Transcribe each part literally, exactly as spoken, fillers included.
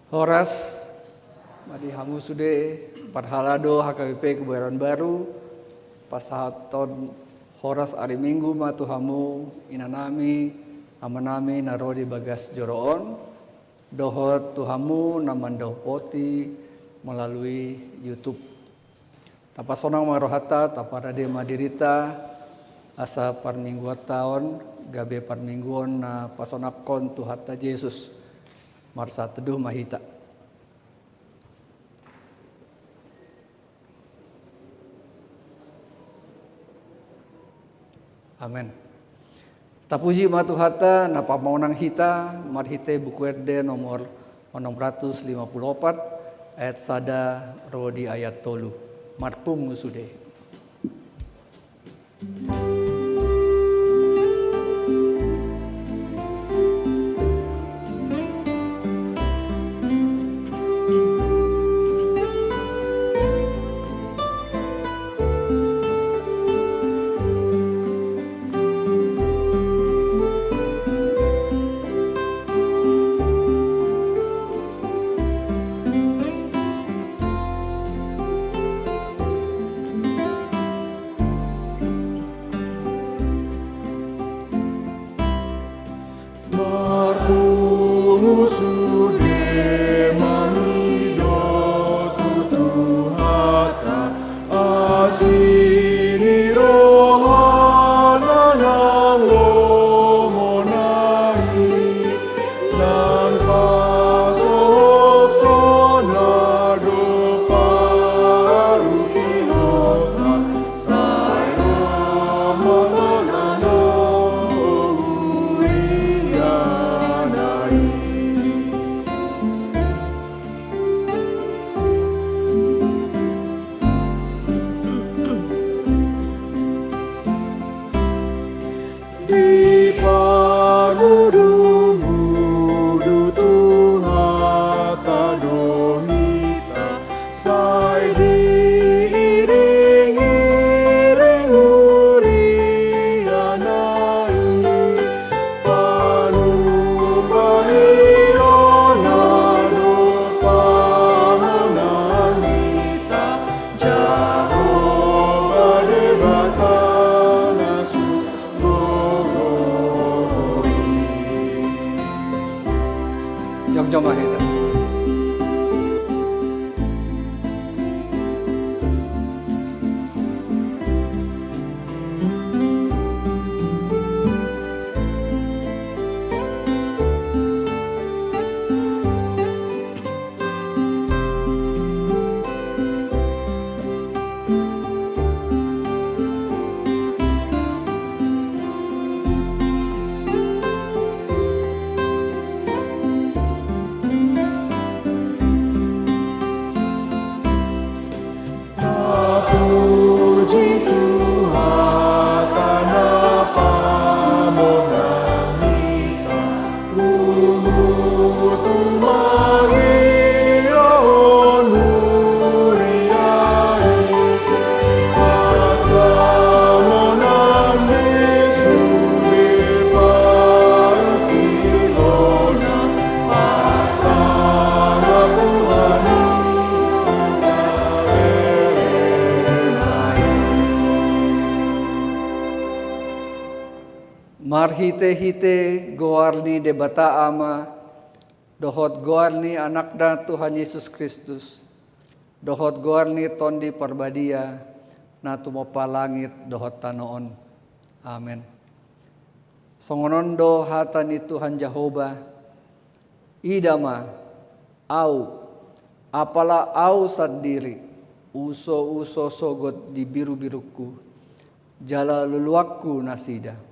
Horas ma di hamu sude, parhalado H K B P Kebayoran Baru. Pasahathon horas ari Minggu ma tu hamu, inanami, amanami na ro di bagas joro on, dohot tu hamu na mandapothon i melalui YouTube. Tapasonang ma rohanta, taparade ma dirinta, asa parmingguonta on gabe parmingguon na pasonangkon Tuhanta Jesus. Marsateduh ma hita. Amen. Tapuji ma Tuhanta na pamonang hita marhite Buku Ende nomor onom ratus lima puluh opat, ayat sada ro di ayat tolu. Marpungu sude. Marpungu sude mangido tu Tuhanta, asi ni rohana nang lomona i, nang pasohothonna do parungkilonta. Di parmudumudu Tuhanta do hita, sai diiringiring huriana i. Panumpahionna do pahompu hita, Jahowa Debata na sumurung i. Jongjong ma hita. Tapuji Tuhanta na pamonang hita, huhut mangihon huria i, asa monang be sude parungkilona, parsangap Tuhan i sabelelana i. Marhitehite goar ni Debata Ama, dohot goar ni Anakna Tuhan Jesus Kristus, dohot goar ni Tondi Parbadia, na tumompa langit dohot tano on. Amen. Songon on do hata ni Tuhan Jahowa: Ida ma, Ahu, apala Ahu sandiri, husouso sogot di birubirungku, jala luluanku nasida.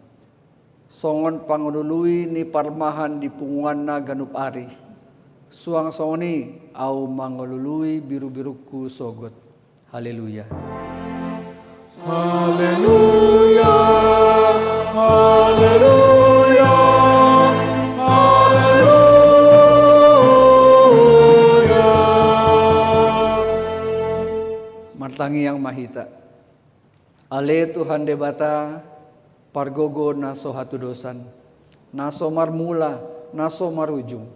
Songon pangalului ni parmahan di punguanna ganup ari, suang songon i Ahu mangalului birubirungku sogot. Haleluya. Haleluya, haleluya, haleluya. Martangiang ma hita. Ale Tuhan Debata, pargogo na so hatudosan, na so marmula, na so marujung.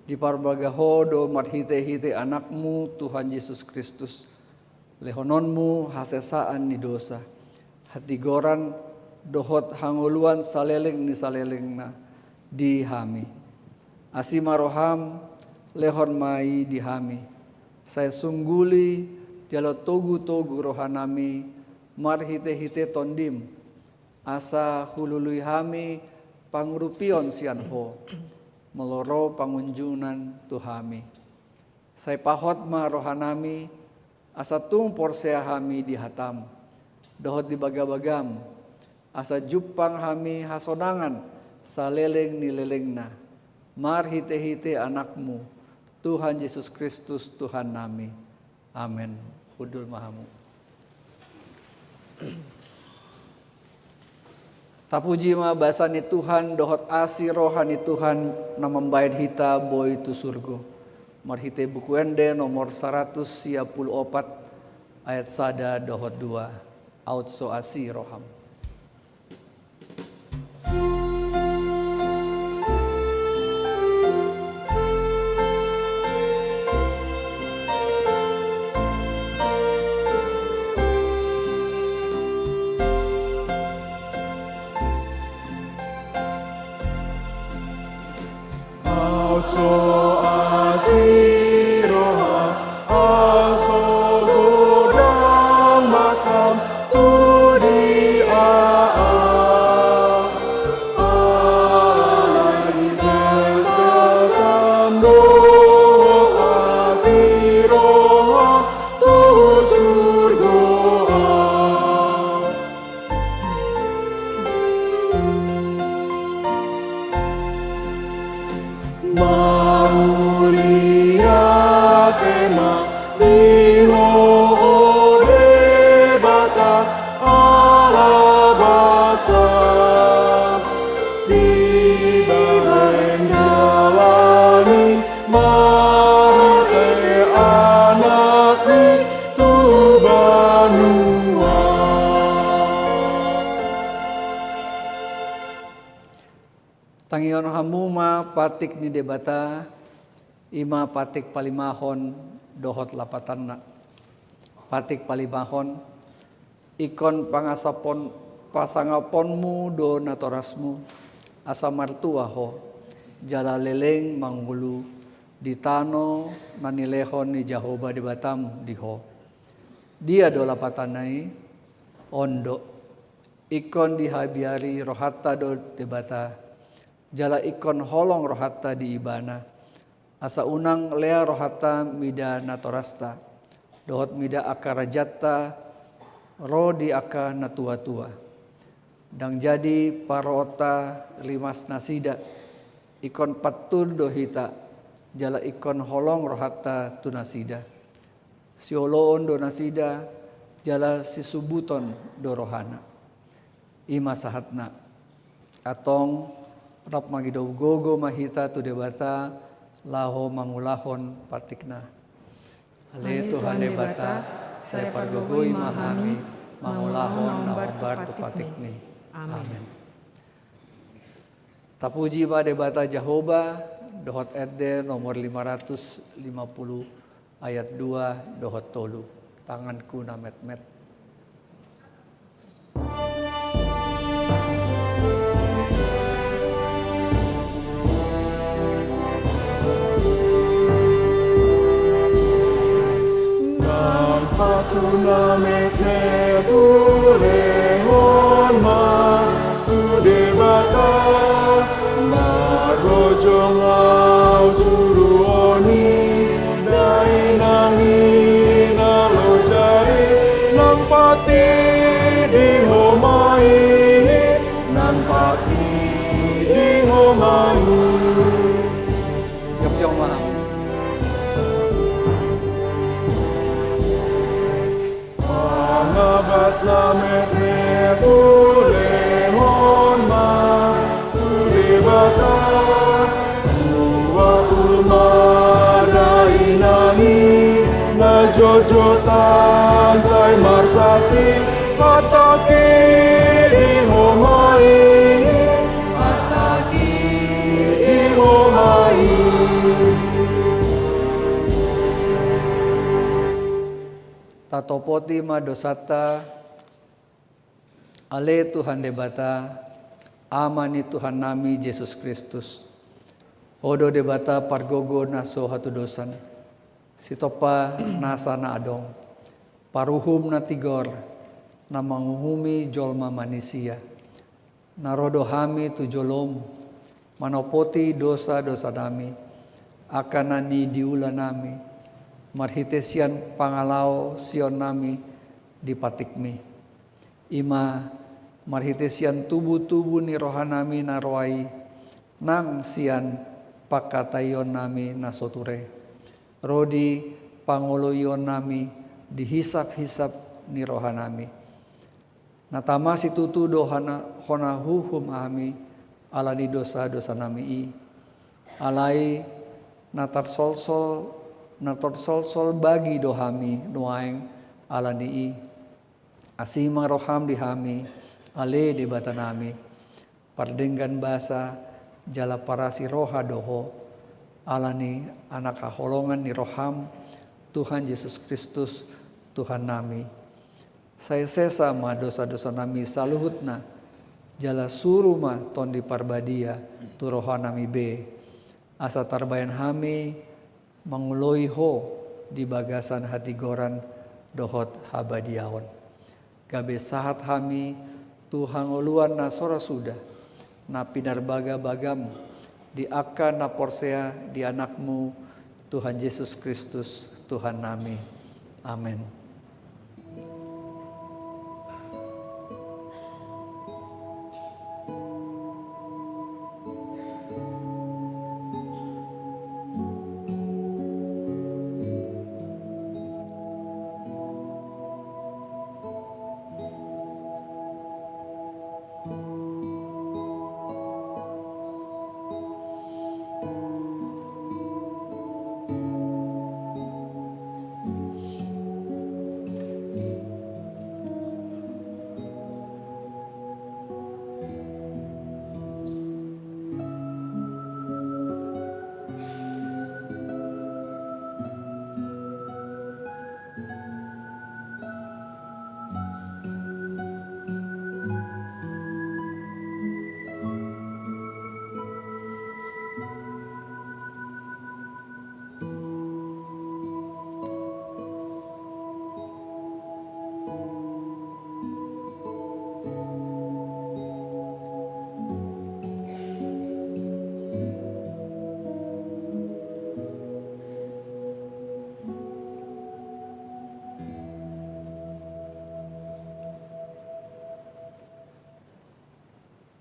Diparbaga Ho do marhite-hite Anakmu, Tuhan Jesus Kristus, lehononmu hasesaan ni dosa, hatigoran dohot hangoluan saleleng ni salelengna di hami. Asi ma roham, lehon ma i di hami. Sai sungguli jala togu-togu rohanami marhite-hite Tondim, asa hulului hami pangurupion sian Ho, molo ro pangunjunan tu hami. Sai pahot ma rohanami, asa tung porsea hami di hatam, dohot di bagabagam, asa jumpang hami hasonangan saleleng ni lelengna, marhite-hite Anakmu, Tuhan Jesus Kristus, Tuhannami. Amen. Hundul ma hamu. Tapuji ma basa ni Tuhan, dohot asi roha ni Tuhan na mambahen hita boi tu surgo. Marhite Buku Ende nomor saratus sia pulu opat, ayat sada dohot dua. Aut so asi roham. Aut so asi roham, aut so godang basam tu dia an. Ai di basam do asi roham tu surgo an. Mauliate ma di Ho, o Debata, ala basam, sibahen di ala ni, marhite Anakni tu banua. Tangihon hamu ma patik ni Debata, i ma patik palimahon dohot lapatanna. Patik palimahon, ingkon pangasapon, pasangaponmu do natorasmu, asa martua ho, jala leleng mangolu di tano na nilehon ni Jahowa Debatam di ho. Dia do lapatanna i? On do. Ingkon dihabiari rohanta do Debata, jala ingkon holong rohanta di Ibana, asa unang lea rohanta mida natorasta, dohot mida angka rajanta, ro di angka natuatua. Ndang jadi paroonta rimas nasida, ingkon pantun do hita, jala ingkon holong rohanta tu nasida. Sioloon do nasida, jala sisubuton do rohana. I ma sahatna. Antong, rap mangido gogo ma hita tu Debata, laho mangulahon patikna. Ale Tuhan Debata, sai pargogoi ma hami, mangulahon na hombar tu patikmi. Amen. Tapuji ma Debata Jahowa, dohot ende nomor lima ratus lima puluh, ayat dua dohot tolu. Tanganku na metmet. Nang patu na metmet ulehon ma tu Debata, marlojong au suruon i, dainang i na loja i, nang pati di Ho ma i, nang pati di Ho ma i. Jongjong ma. Pangabas na metmet ulehon ma tu Debata, tua ulma dainang i, na jotjotan sai marsanti, hatangki di Ho ma i, hatangki di Ho ma i. Tatopoti ma dosanta, ale Tuhan Debata, Ama ni Tuhannami Jesus Kristus. Ho do Debata pargogo na so hatudosan, sitompa nasa na adong, paruhum na tigor, na manguhumi jolma manisia, na ro do hami tu jolom, manopoti dosa-dosanami, angka na nidiulanami, marhite sian pangalaosionnami di patikmi. I ma marhite sian tubu-tubu ni rohanami na roa i, nang sian pangkataionnami na so ture, ro di pangoloionnami di hisap-hisap ni rohanami. Na tama situtu do hana-, hona huhum hami ala ni dosa-dosanami i. Alai na tarsolsol, na tarsolsol bagi do hami nuaeng ala ni i. Asi ma roham di hami, ale Debatanami, pardenggan basa jala parasi roha do ho, ala ni anak haholongan ni roham, Tuhan Jesus Kristus, Tuhannami. Sai sesa ma dosa-dosanami saluhutna, jala suru ma Tondi Parbadia tu rohanami be, asa tarbahen hami mangoloi ho di bagasan hatigoran dohot habadiaon. Gabe sahat hami tu hangoluan na so ra suda, na pinarbagabagam di angka na porsea di Anakmu, Tuhan Jesus Kristus, Tuhannami. Amen.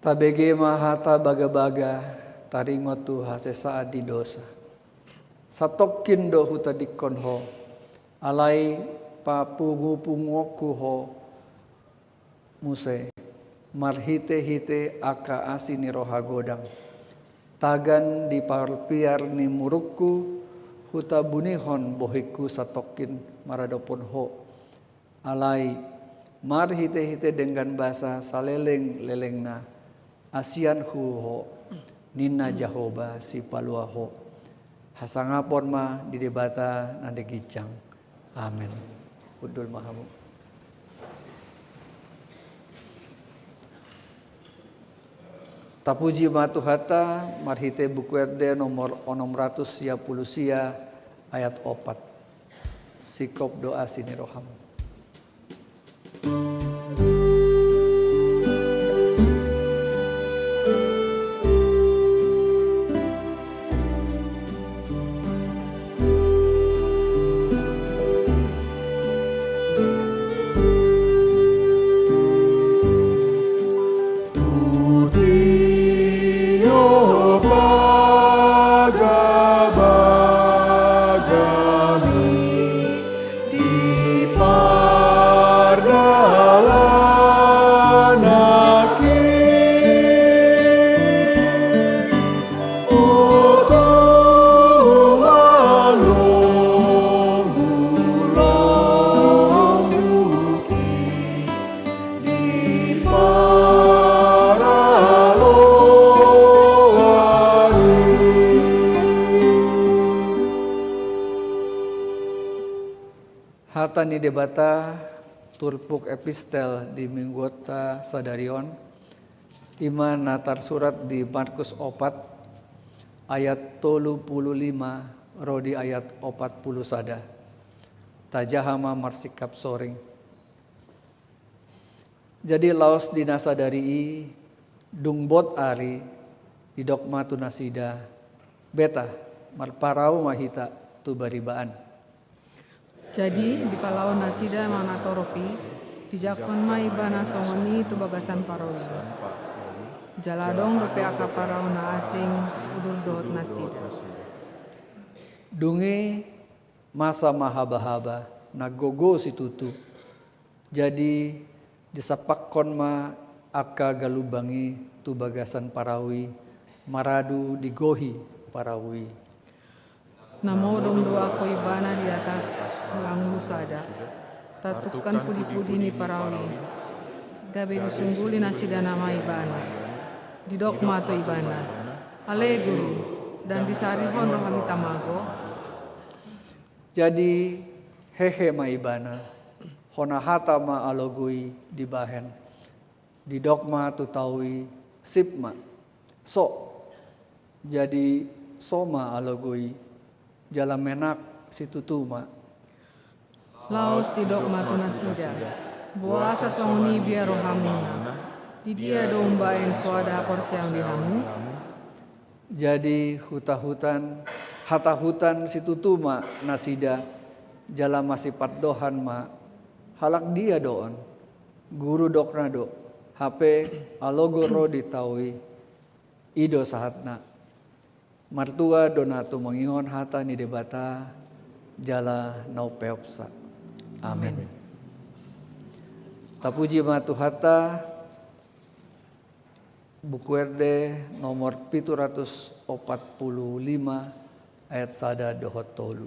Tabege ma hata bagabaga, taringot tu hasesaan ni dosa. Satongkin do hutadingkon ho, alai papungupunguonku ho muse, marhitehite angka asi ni roha godang. Tagan di parpiar ni murukku, hutabunihon bohingku satongkin maradophon ho. Alai marhitehite denggan basa salelenglelengna, asianku ho, ninna Jahowa Sipalua ho. Hasangapon ma di Debata na di ginjang. Amen. Hundul ma hamu. Tapuji ma Tuhanta, marhite Buku Ende nomor onom ratus sia pulu sia, ayat opat. Singkop do asi ni roham. Hata ni Debata turpuk epistel di mingguonta sadari on, i ma na tarsurat di Markus opat ayat tolu pulu lima ro di ayat opat pulu sada. Tajaha ma marsingkap soring. Jadi laos di na sadari i, dung bot ari, didok ma tu nasida, "Beta, marparau ma hita tu baribaan." Jadi dipalaho nasida ma natorop i, dijangkon ma ibana songon i tu bagasan parau i. Jala adong dope angka parau na asing udur dohot nasida. Dung i masa ma habahaba na gogo situtu. Jadi disampakkon ma angka galumbang i tu bagasan parau i, maradu digohi parau i. Na modom do anggo ibana di atas langlu sada, tartukkan pudipudi ni parau i. Gabe disungguli nasida nama ibana. Didok ma tu ibana, "Ale Guru, ndang disarihon rohamita mago?" Jadi hehe ma ibana, hona hata ma alogo i dibahen. Didok ma tu tau i, "Sip ma, so." Jadi so ma alogo i, jala menak situtu ma. Laos didok ma tu nasida, "Boasa songon i biar rohamuna? Di dia do umbahen so ada haporseaon di hamu?" Jadi hutahutan, hatahutan situtu ma nasida, jala masipandohan ma, "Halak dia do on? Guru dokna do, hape alogo ro di tau i." I do sahatna. Martua do na tumangihon hata ni Debata, jala na umpeopsa. Amen. Amen. Tapuji ma Tuhanta. Buku Ende nomor pitu ratus opat pulu lima, ayat sada dohot tolu.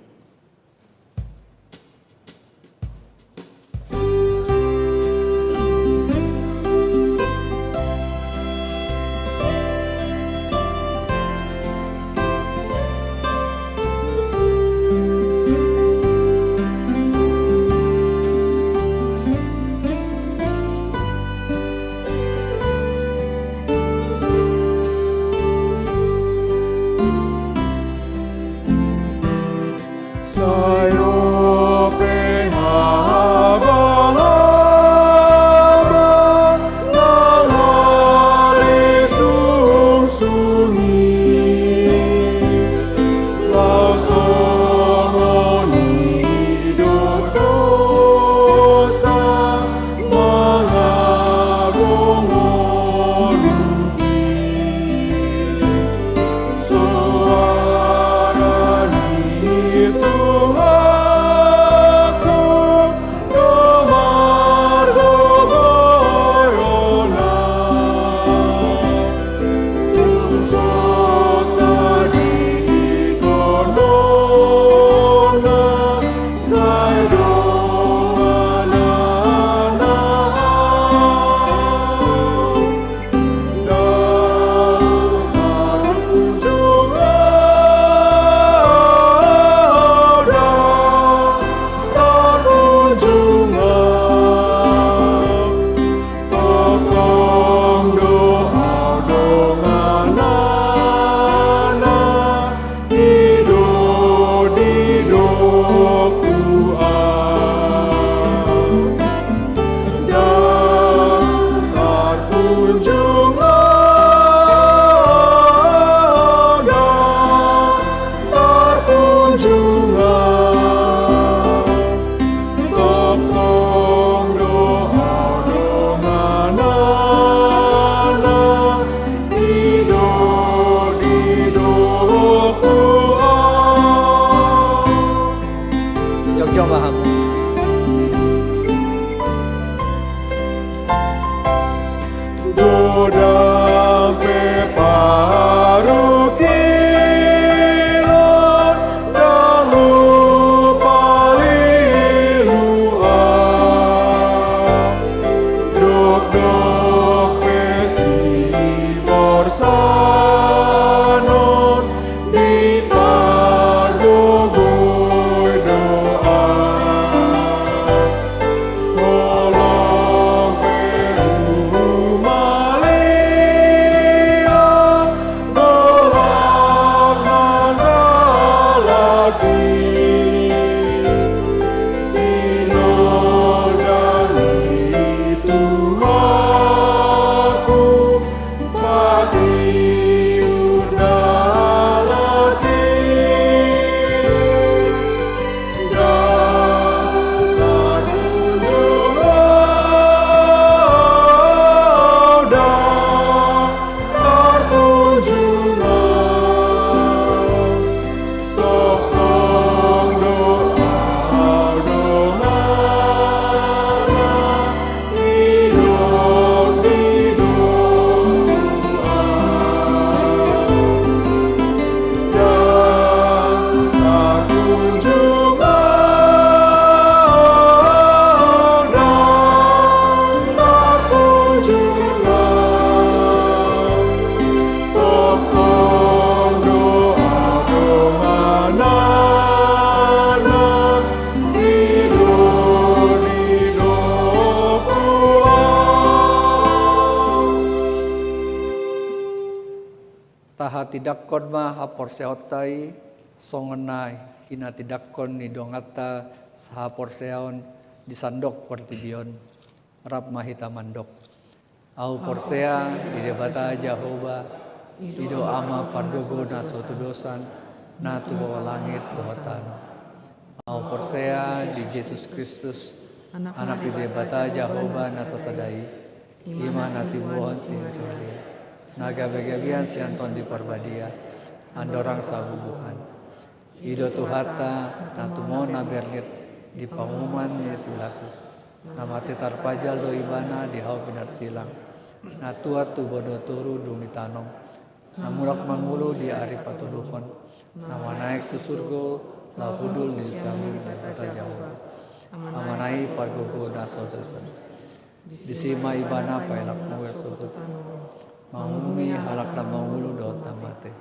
Tahatindangkon ma haporseaonta i, songon na hinatindangkon ni donganta sahaporseaon di sandok portibi on. Rap ma hita mandok. Ahu porsea di Debata Jahowa, i do Ama pargogo na so tudosan, na tumompa langit dohot tano. Ahu porsea di Jesus Kristus, Anak ni Debata Jahowa na sasada i, i ma na tinubuhon sian si Maria, na gabegabean sian Tondi Parbadia, andorang sabubuhan. I do Tuhanta, na tumompa na bernit di panguhuman ni si Pilatus, na mate tarpajal do ibana di hau pinarsilang, na tuat tu banua toru dung ditanom, na mulak mangolu di ari patoluhon, na manaek tu surgo, laho hundul di siamun ni Debata Jahowa, Amana i pargogo na so tudosan. Disi ma ibana paelak mual sogot, manguhumi halak na mangolu dohot na mate.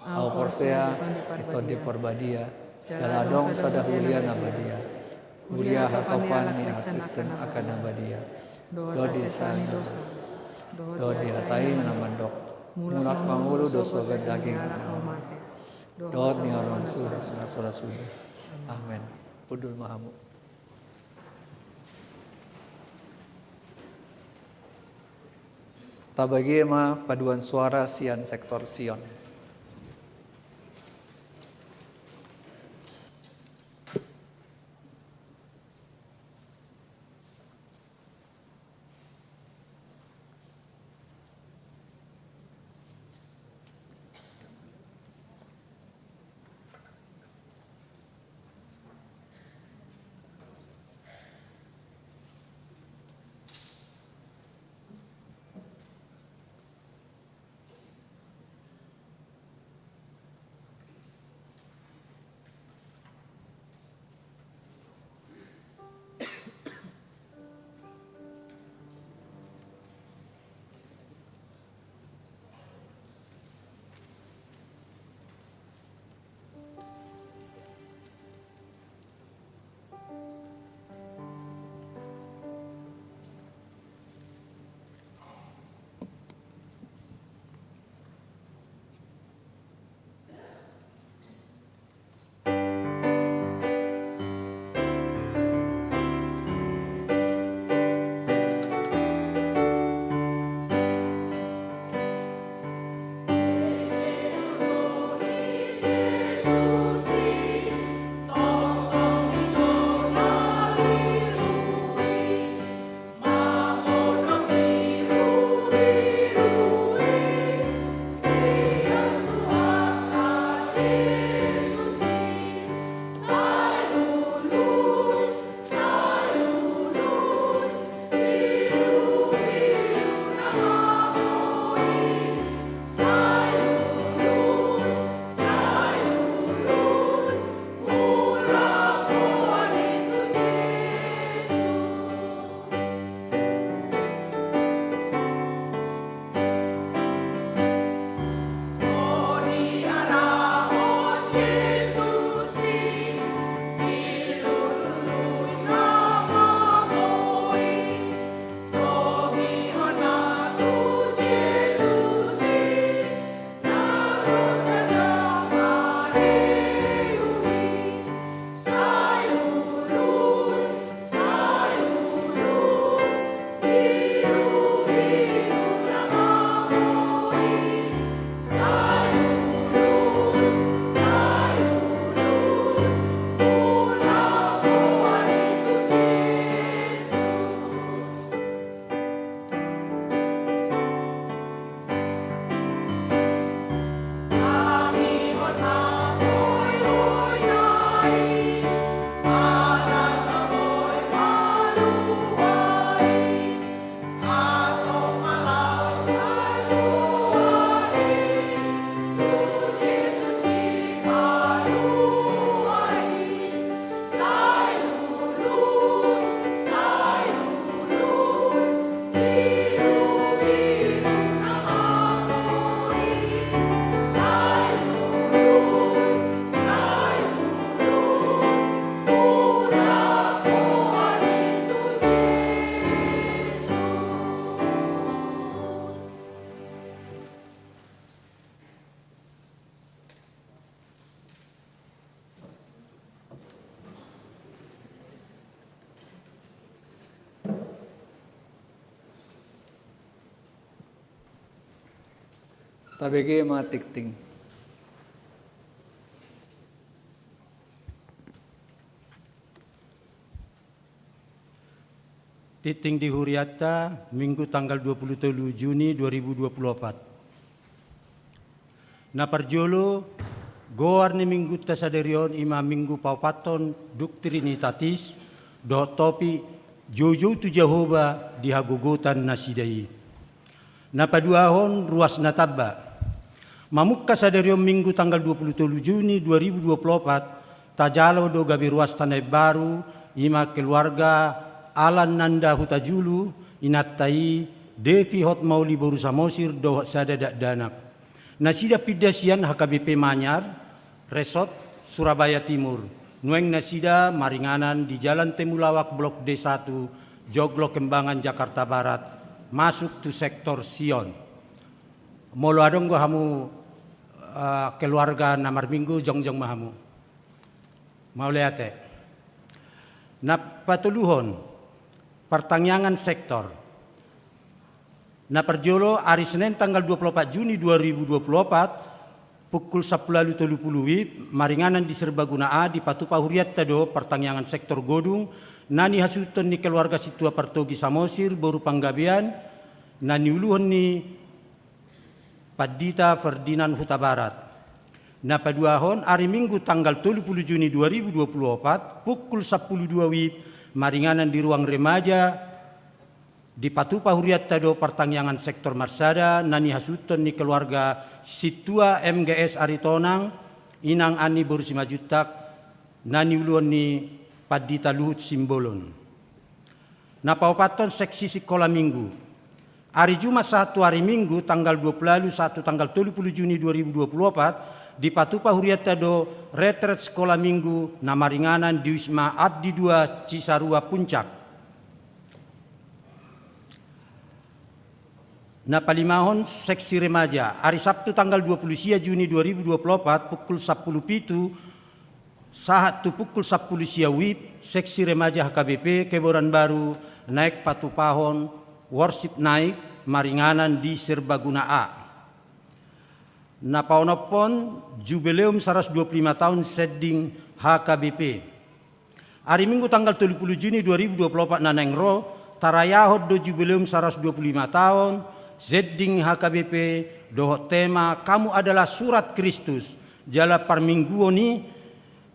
Ahu porsea di Tondi Parbadia, jala adong sada huria na badia, huria hatopan ni angka Kristen angka na badia, dohot di sian dosa, dohot di hata i na mandok, mulak mangolu do sogot daging nang mate, dohot di haholomon na so ra suda. Amen. Hundul ma hamu. Tabahen ma paduan suara sian sektor Sion. Tabege ma tingting. Tingting di hurianta, Minggu tanggal dua puluh tolu Juni dua ribu dua puluh opat. Na parjolo, goar ni Minggunta sadari on i ma Minggu paopathon dung Trinitatis, dohot topik joujou tu Jahowa di hagogotan nasida i. Na paduahon, ruas na tamba. Mamungka sadari on Minggu tanggal dua puluh tolu Juni dua ribu dua puluh opat, tajalo do gabe ruasta na imbaru, i ma keluarga Alan Nanda Hutajulu, inanta i Devi Hotmauli boru Samosir dohot sada dakdanak. Nasida pinda sian H K B P Manyar, Resort, Surabaya Timur. Nuaeng nasida maringanan di Jalan Temulawak Blok D satu, Joglo Kembangan, Jakarta Barat, masuk tu sektor Sion. Molo adong do hamu, eh, keluarga na marminggu, jongjong ma hamu. Mauliate. Na patoluhon, partangiangan sektor. Na parjolo, ari Senen tanggal dua puluh opat Juni dua ribu dua puluh opat, pukul sampulu ualu tolu pulu WIB, maringanan di Serbaguna A, dipatupa hurianta do partangiangan sektor godung, na nihasuhuton ni keluarga Sintua Partogi Samosir, boru Panggabean, na niuluhon ni Pandita Ferdinand Hutabarat. Na paduahon, ari Minggu tanggal tolu pulu Juni dua ribu dua puluh opat, pukul sampulu dua WIB, maringanan di ruang remaja, dipatupa hurianta do partangiangan sektor marsada, na nihasuhuton ni keluarga Sintua M G S Aritonang, Inang Ani boru Simanjuntak, na niuluhon ni Pandita Luhut Simbolon. Na paopathon, seksi sikola minggu. Ari Jumat sahat tu ari Minggu, tanggal dua pulu ualu sahat tu tanggal tolu pulu Juni dua ribu dua pulu opat, dipatupa hurianta do retret sikola minggu na maringanan di Wisma Abdi dua Cisarua Puncak. Na palimahon, seksi remaja. Ari Sabtu tanggal dua pulu sia Juni dua ribu dua pulu opat, pukul sampulu pitu sahat tu pukul sampulu sia WIB, seksi remaja H K B P Kebayoran Baru naeng patupahon worship night maringanan di Serbaguna A. Na paonomhon, jubileum saratus dua pulu lima taon sending H K B P. Ari Minggu tanggal tolu pulu Juni dua ribu dua pulu opat na naeng ro, tarayahon do jubileum saratus dua pulu lima taon sending H K B P dohot tema Kamu Adalah Surat Kristus. Jala parmingguon i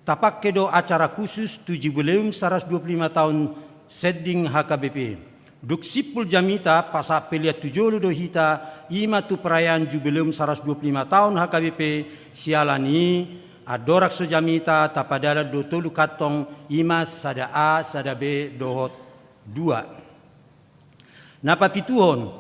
tapangke do acara khusus tu jubileum saratus dua pulu lima taon sending H K B P. Dung simpul jamita, pasahat pelean tu jolo do hita, i ma tu perayaan jubileum saratus dua pulu lima taon H K B P. Siala ni i, andorang so jamita, tapadalan do tolu kantong, i ma sada A, sada B dohot dua. Na papituhon,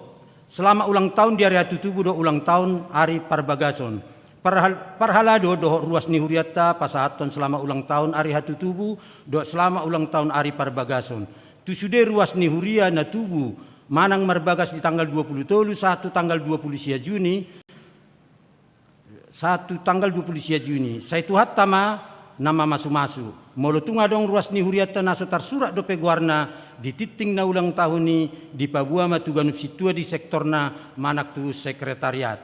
selamat ulang tahun di ari hatutubu dohot ulang tahun ari parbagason. Parhal-, parhalado dohot ruas ni hurianta pasahathon selamat ulang tahun ari hatutubu dohot selamat ulang tahun ari parbagason tu sude ruas ni huria na tubu manang marbagas di tanggal dua pulu tolu sahat tu tanggal dua pulu sia Juni, sahat tu tanggal dua pulu sia Juni. Sai Tuhanta ma na mamasumasu. Molo tung adong ruas ni hurianta na so tarsurat dope goarna di tingting na ulang tahun i, dipaboa ma tu ganup sintua di sektorna manang tu sekretariat.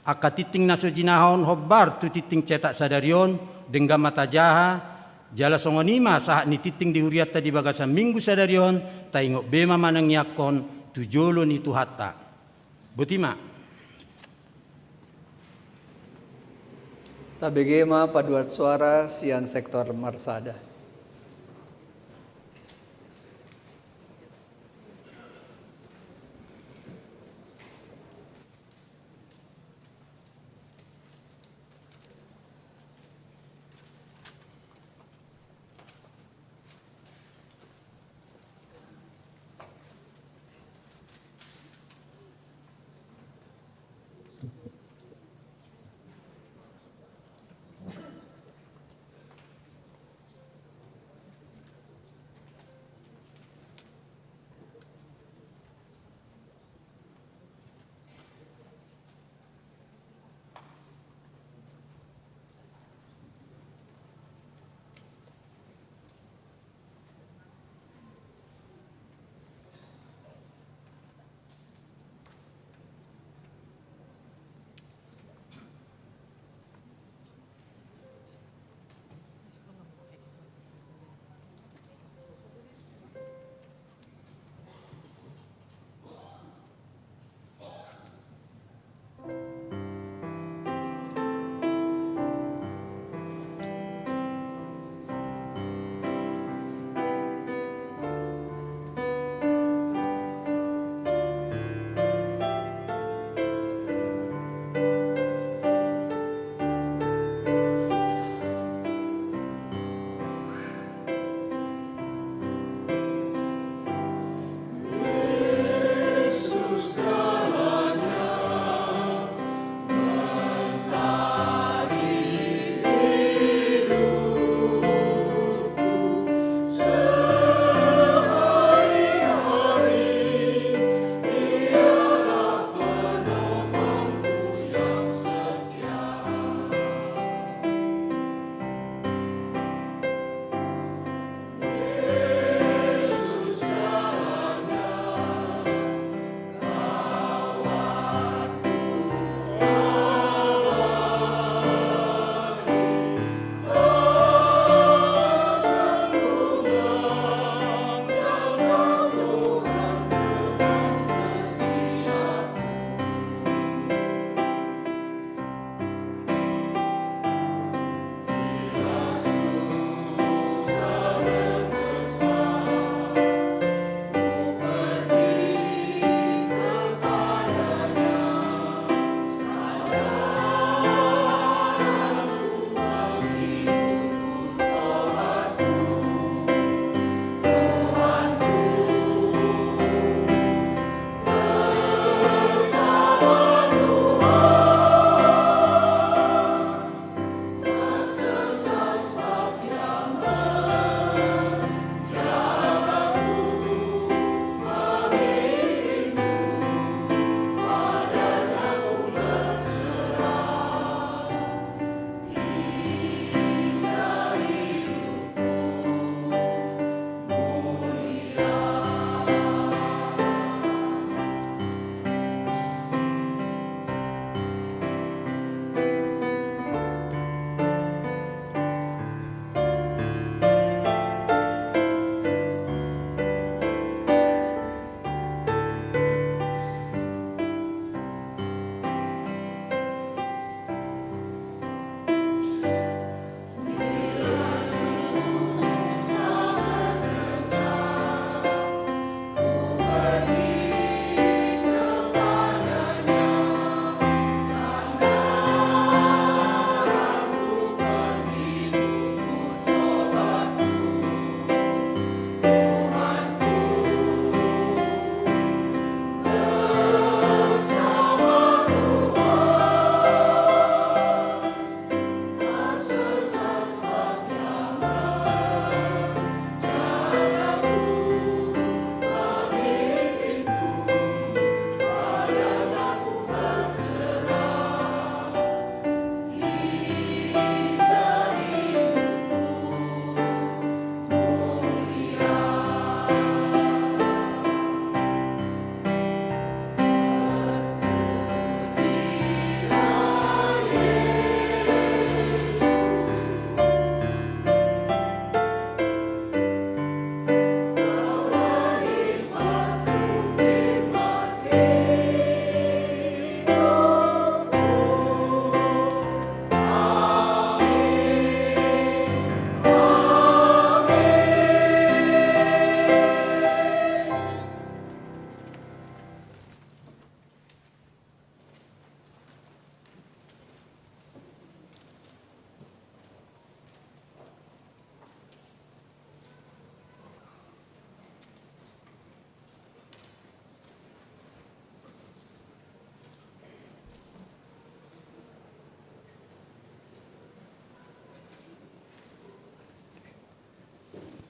Angka tingting na so jinahahon hombar tu tingting cetak sadari on, denggan ma tajaha, jala songon i ma sahat ni tingting di hurianta di bagasan Minggu sadari on, taingot be ma manangiangkon tu jolo ni Tuhanta. Boti ma. Tabege ma paduan suara sian sektor marsada.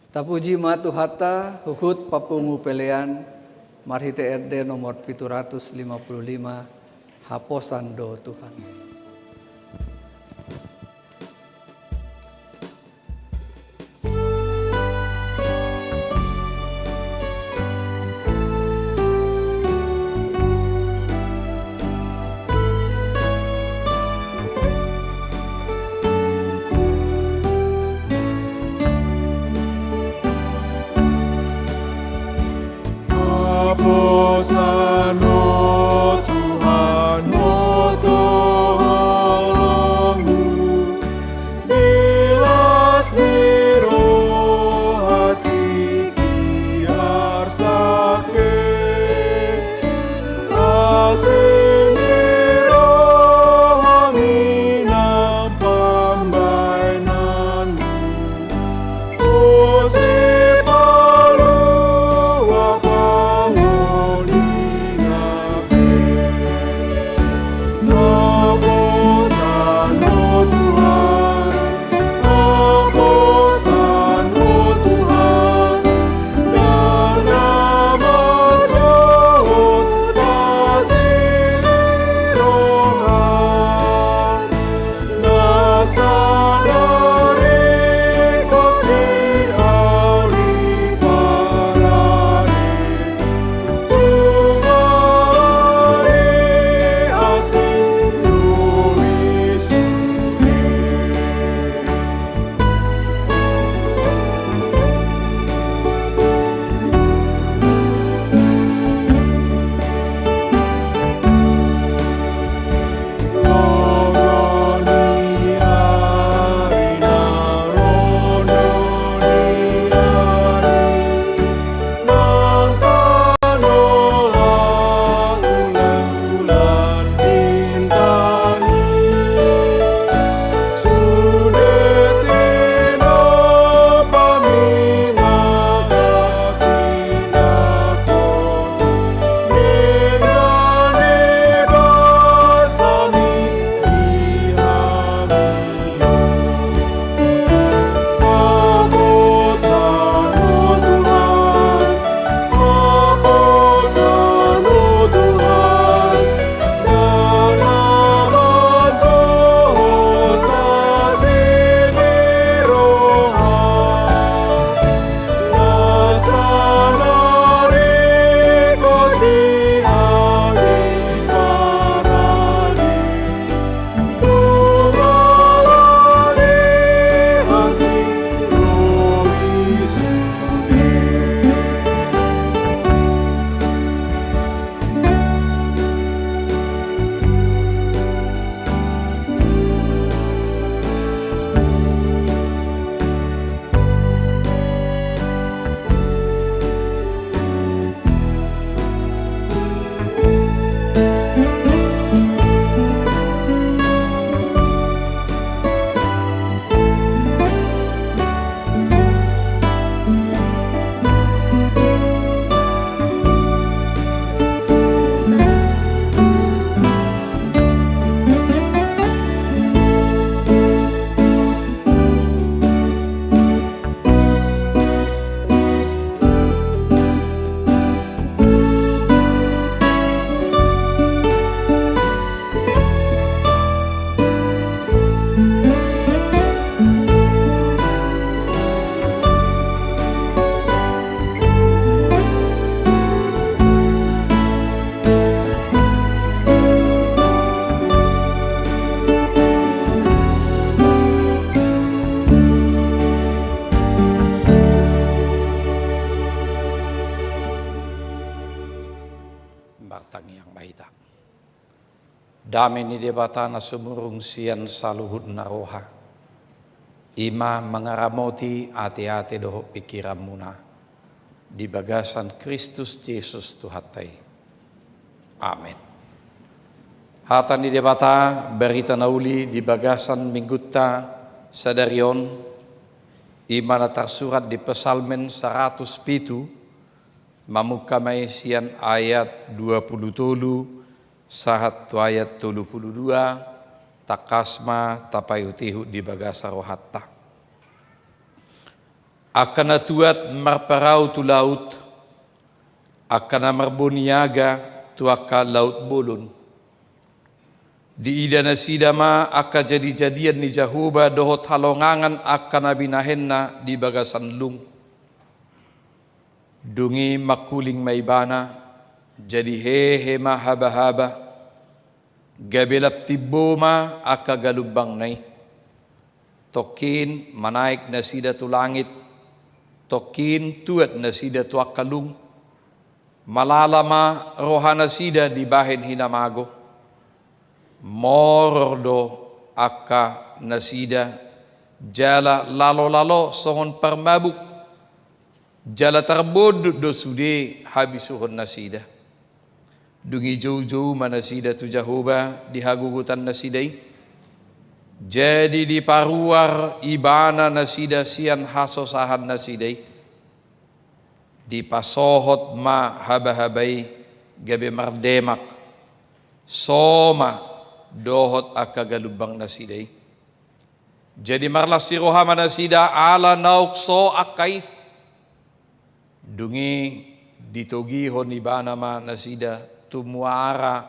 Tapuji ma Tuhanta, huhut papungu pelean, marhite ende nomor pitu ratus lima puluh lima, Haposan do Tuhan. Haposan ho Tuhan, ho tongtongmu, di las ni roha tingki arsak be. Asi ni rohami nang pambahenanmu, ose paluahon ho di na pe. Haposan ho Tuhan, haposan ho Tuhan, ndang na mansohot asi ni roha, na sada ringkot di ari parade. Martangiang ma hita. Dame ni Debata na sumurung sian saluhutna roha, i ma mangaramoti ateate dohot pingkiranmuna di bagasan Kristus Jesus Tuhanta i. Amen. Hata ni Debata, barita na uli di bagasan minggunta sadari on, i ma na tarsurat di Psalmen saratus pitu, mamungka ma i sian ayat dua pulu tolu sahat tu ayat tolu pulu dua, tangkas ma tapaihutihut di bagasan rohanta. Angka na tuat marparau tu laut, angka na marboniaga tu angka laut bolon. Diida nasida ma angka jadijadian ni Jahowa dohot halongangan angka na binahenna di bagasan lung. Dung i mangkuling ma ibana, jadi hehe ma habahaba, gabe lam timbo ma angka galumbangna i. Tongkin manaek nasida tu langit, tongkin tuat nasida tu angka lung. Malala ma rohanasida dibahen hinamago. Moror do angka nasida, jala lalolalo songon parmabuk. Jala tarbondut do sude habisuhonnasida. Dung i joujou ma nasida tu Jahowa di hagogotannasida i. Jadi diparuar ibana nasida sian hasosahannasida i. Dipasohot ma habahaba i gabe mardemak. So ma dohot angka galumbang nasida i. Jadi marlas ni roha ma nasida ala naung so angka i. Dung i ditogihon ibana ma nasida tu muara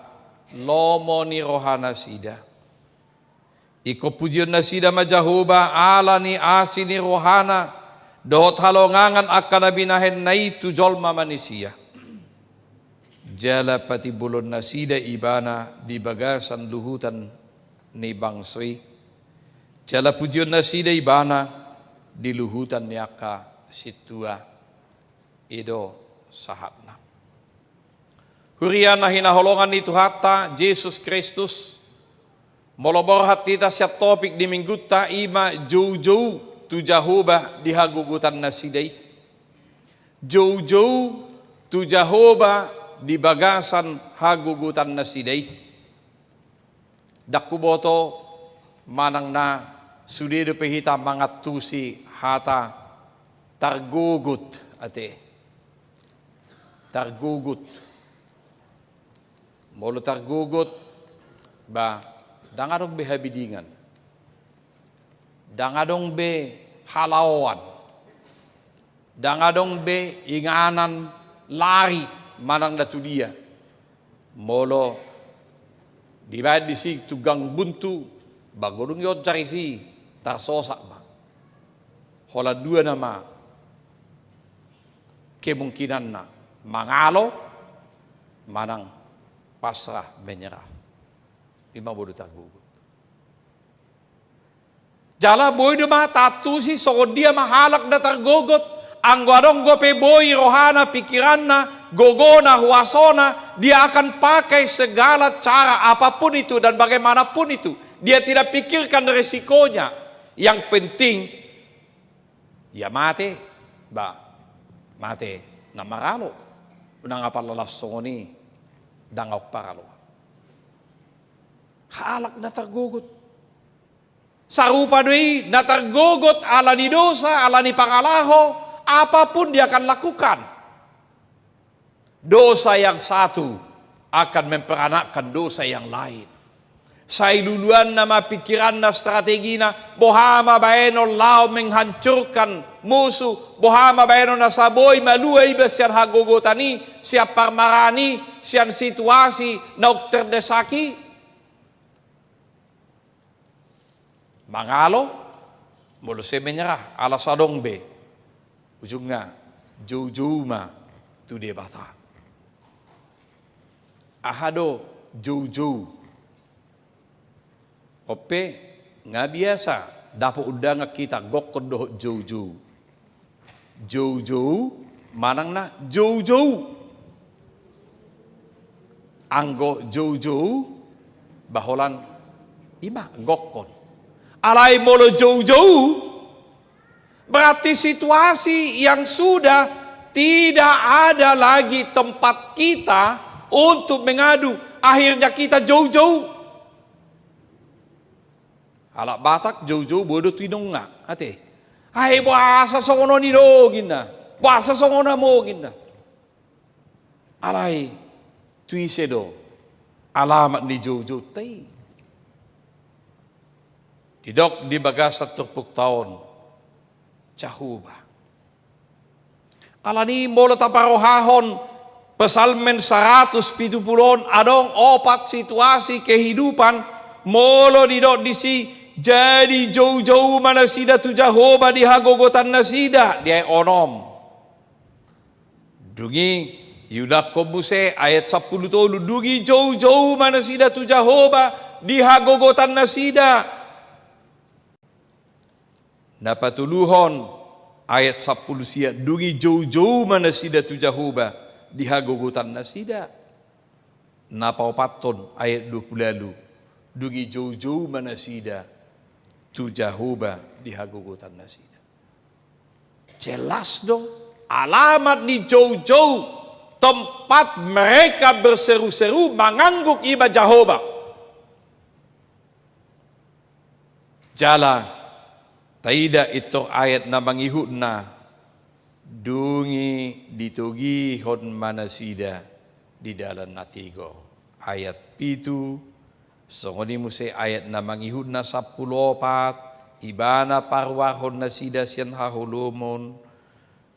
lomo ni rohanasida. Ingkon pujionnasida ma Jahowa ala ni asi ni rohana dohot halongangan angka na binahenna i tu jolma manisia. Jala patimbulonnasida ibana di bagasan luhutan ni bangso i. Jala pujionnasida ibana di luhutan ni angka sintua. I do sahatna. Huria na hinaholongan ni Tuhanta Jesus Kristus, molo borhat hita sian topik ni minggunta, i ma joujou tu Jahowa di hagogotannasida i. Joujou tu Jahowa di bagasan hagogotannasida i. Ndang huboto manang na sude dope hita mangantusi hata targogot ate. Targogot. Molo targogot, ba, ndang adong be habidingan. Ndang adong be halaoan. Ndang adong be inganan lari manang na tu dia. Molo dibaen disi tunggang buntu, ba godung i onjar isi, tarsosak ma. Holan dua nama kemungkinanna, mangalo manang pasrah, menyerah. I ma molo targogot. Jala boi do ma taantusi songon dia ma halak na targogot, anggo adong dope boi rohana, pikiranna, gogona, huasona, dia akan pakai segala cara apapun itu dan bagaimanapun itu. Dia tidak pikirkan resikonya. Yang penting, ia mate, ba, mate na maralo. Unang apala laos songon i, ndang aut paralo. Halak na targogot. Sarupa do i na targogot ala ni dosa, ala ni pangalaho, apapun dia akan lakukan. Dosa yang satu akan memperanakkan dosa yang lain. Sai luluanna ma pikiranna, strategina, boha ma baenon laho menghancurkan musuh, boha ma baenon asa boi malua iba sian hagogotan i, sian parmaraan i, sian situasi naung terdesak i. Mangalo, molo sai menyerah, ala so adong be. Ujungna, joujou ma tu Debata. Aha do joujou? On pe, nga biasa dapot undangan hita gokkon dohot joujou. Joujou manang na joujou. Anggo joujou, ba holan i ma gokkon. Alai molo joujou, berarti situasi yang sudah tidak ada lagi tempat kita untuk mengadu, akhirnya kita joujou. Halak Batak joujou boi do tu inongna, ate. Ai boasa songon on i do ninna, boasa songon on i do ninna. Alai tu ise do alamat ni joujounta i? Didok di bagasan turpukta on, Jahowa. Alani molo taparohahon Psalmen saratus pitu pulu on, adong opat situasi kehidupan molo didok disi jadi joujou ma nasida tu Jahowa di hagogotan nasida, di ayat onom. Dung i iulakhon muse ayat sampulu tolu, dung i joujou ma nasida tu Jahowa di hagogotan nasida. Na patoluhon ayat sampulu sia, dung i joujou ma nasida tu Jahowa di hagogotan nasida. Na paopathon ayat dua pulu ualu, dung i joujou ma nasida tu Jahowa di hagogotan nasida. Jelas do, alamat ni joujou, tempat mereka berseru-seru, mangangguk, i ma Jahowa. Jala taida intor ayat na mangihutna, dung i ditogihon ma nasida di dalan na tigor. Ayat pitu, songon i muse ayat na mangihutna sampulu opat, Ibana paruarhon nasida sian haholomon.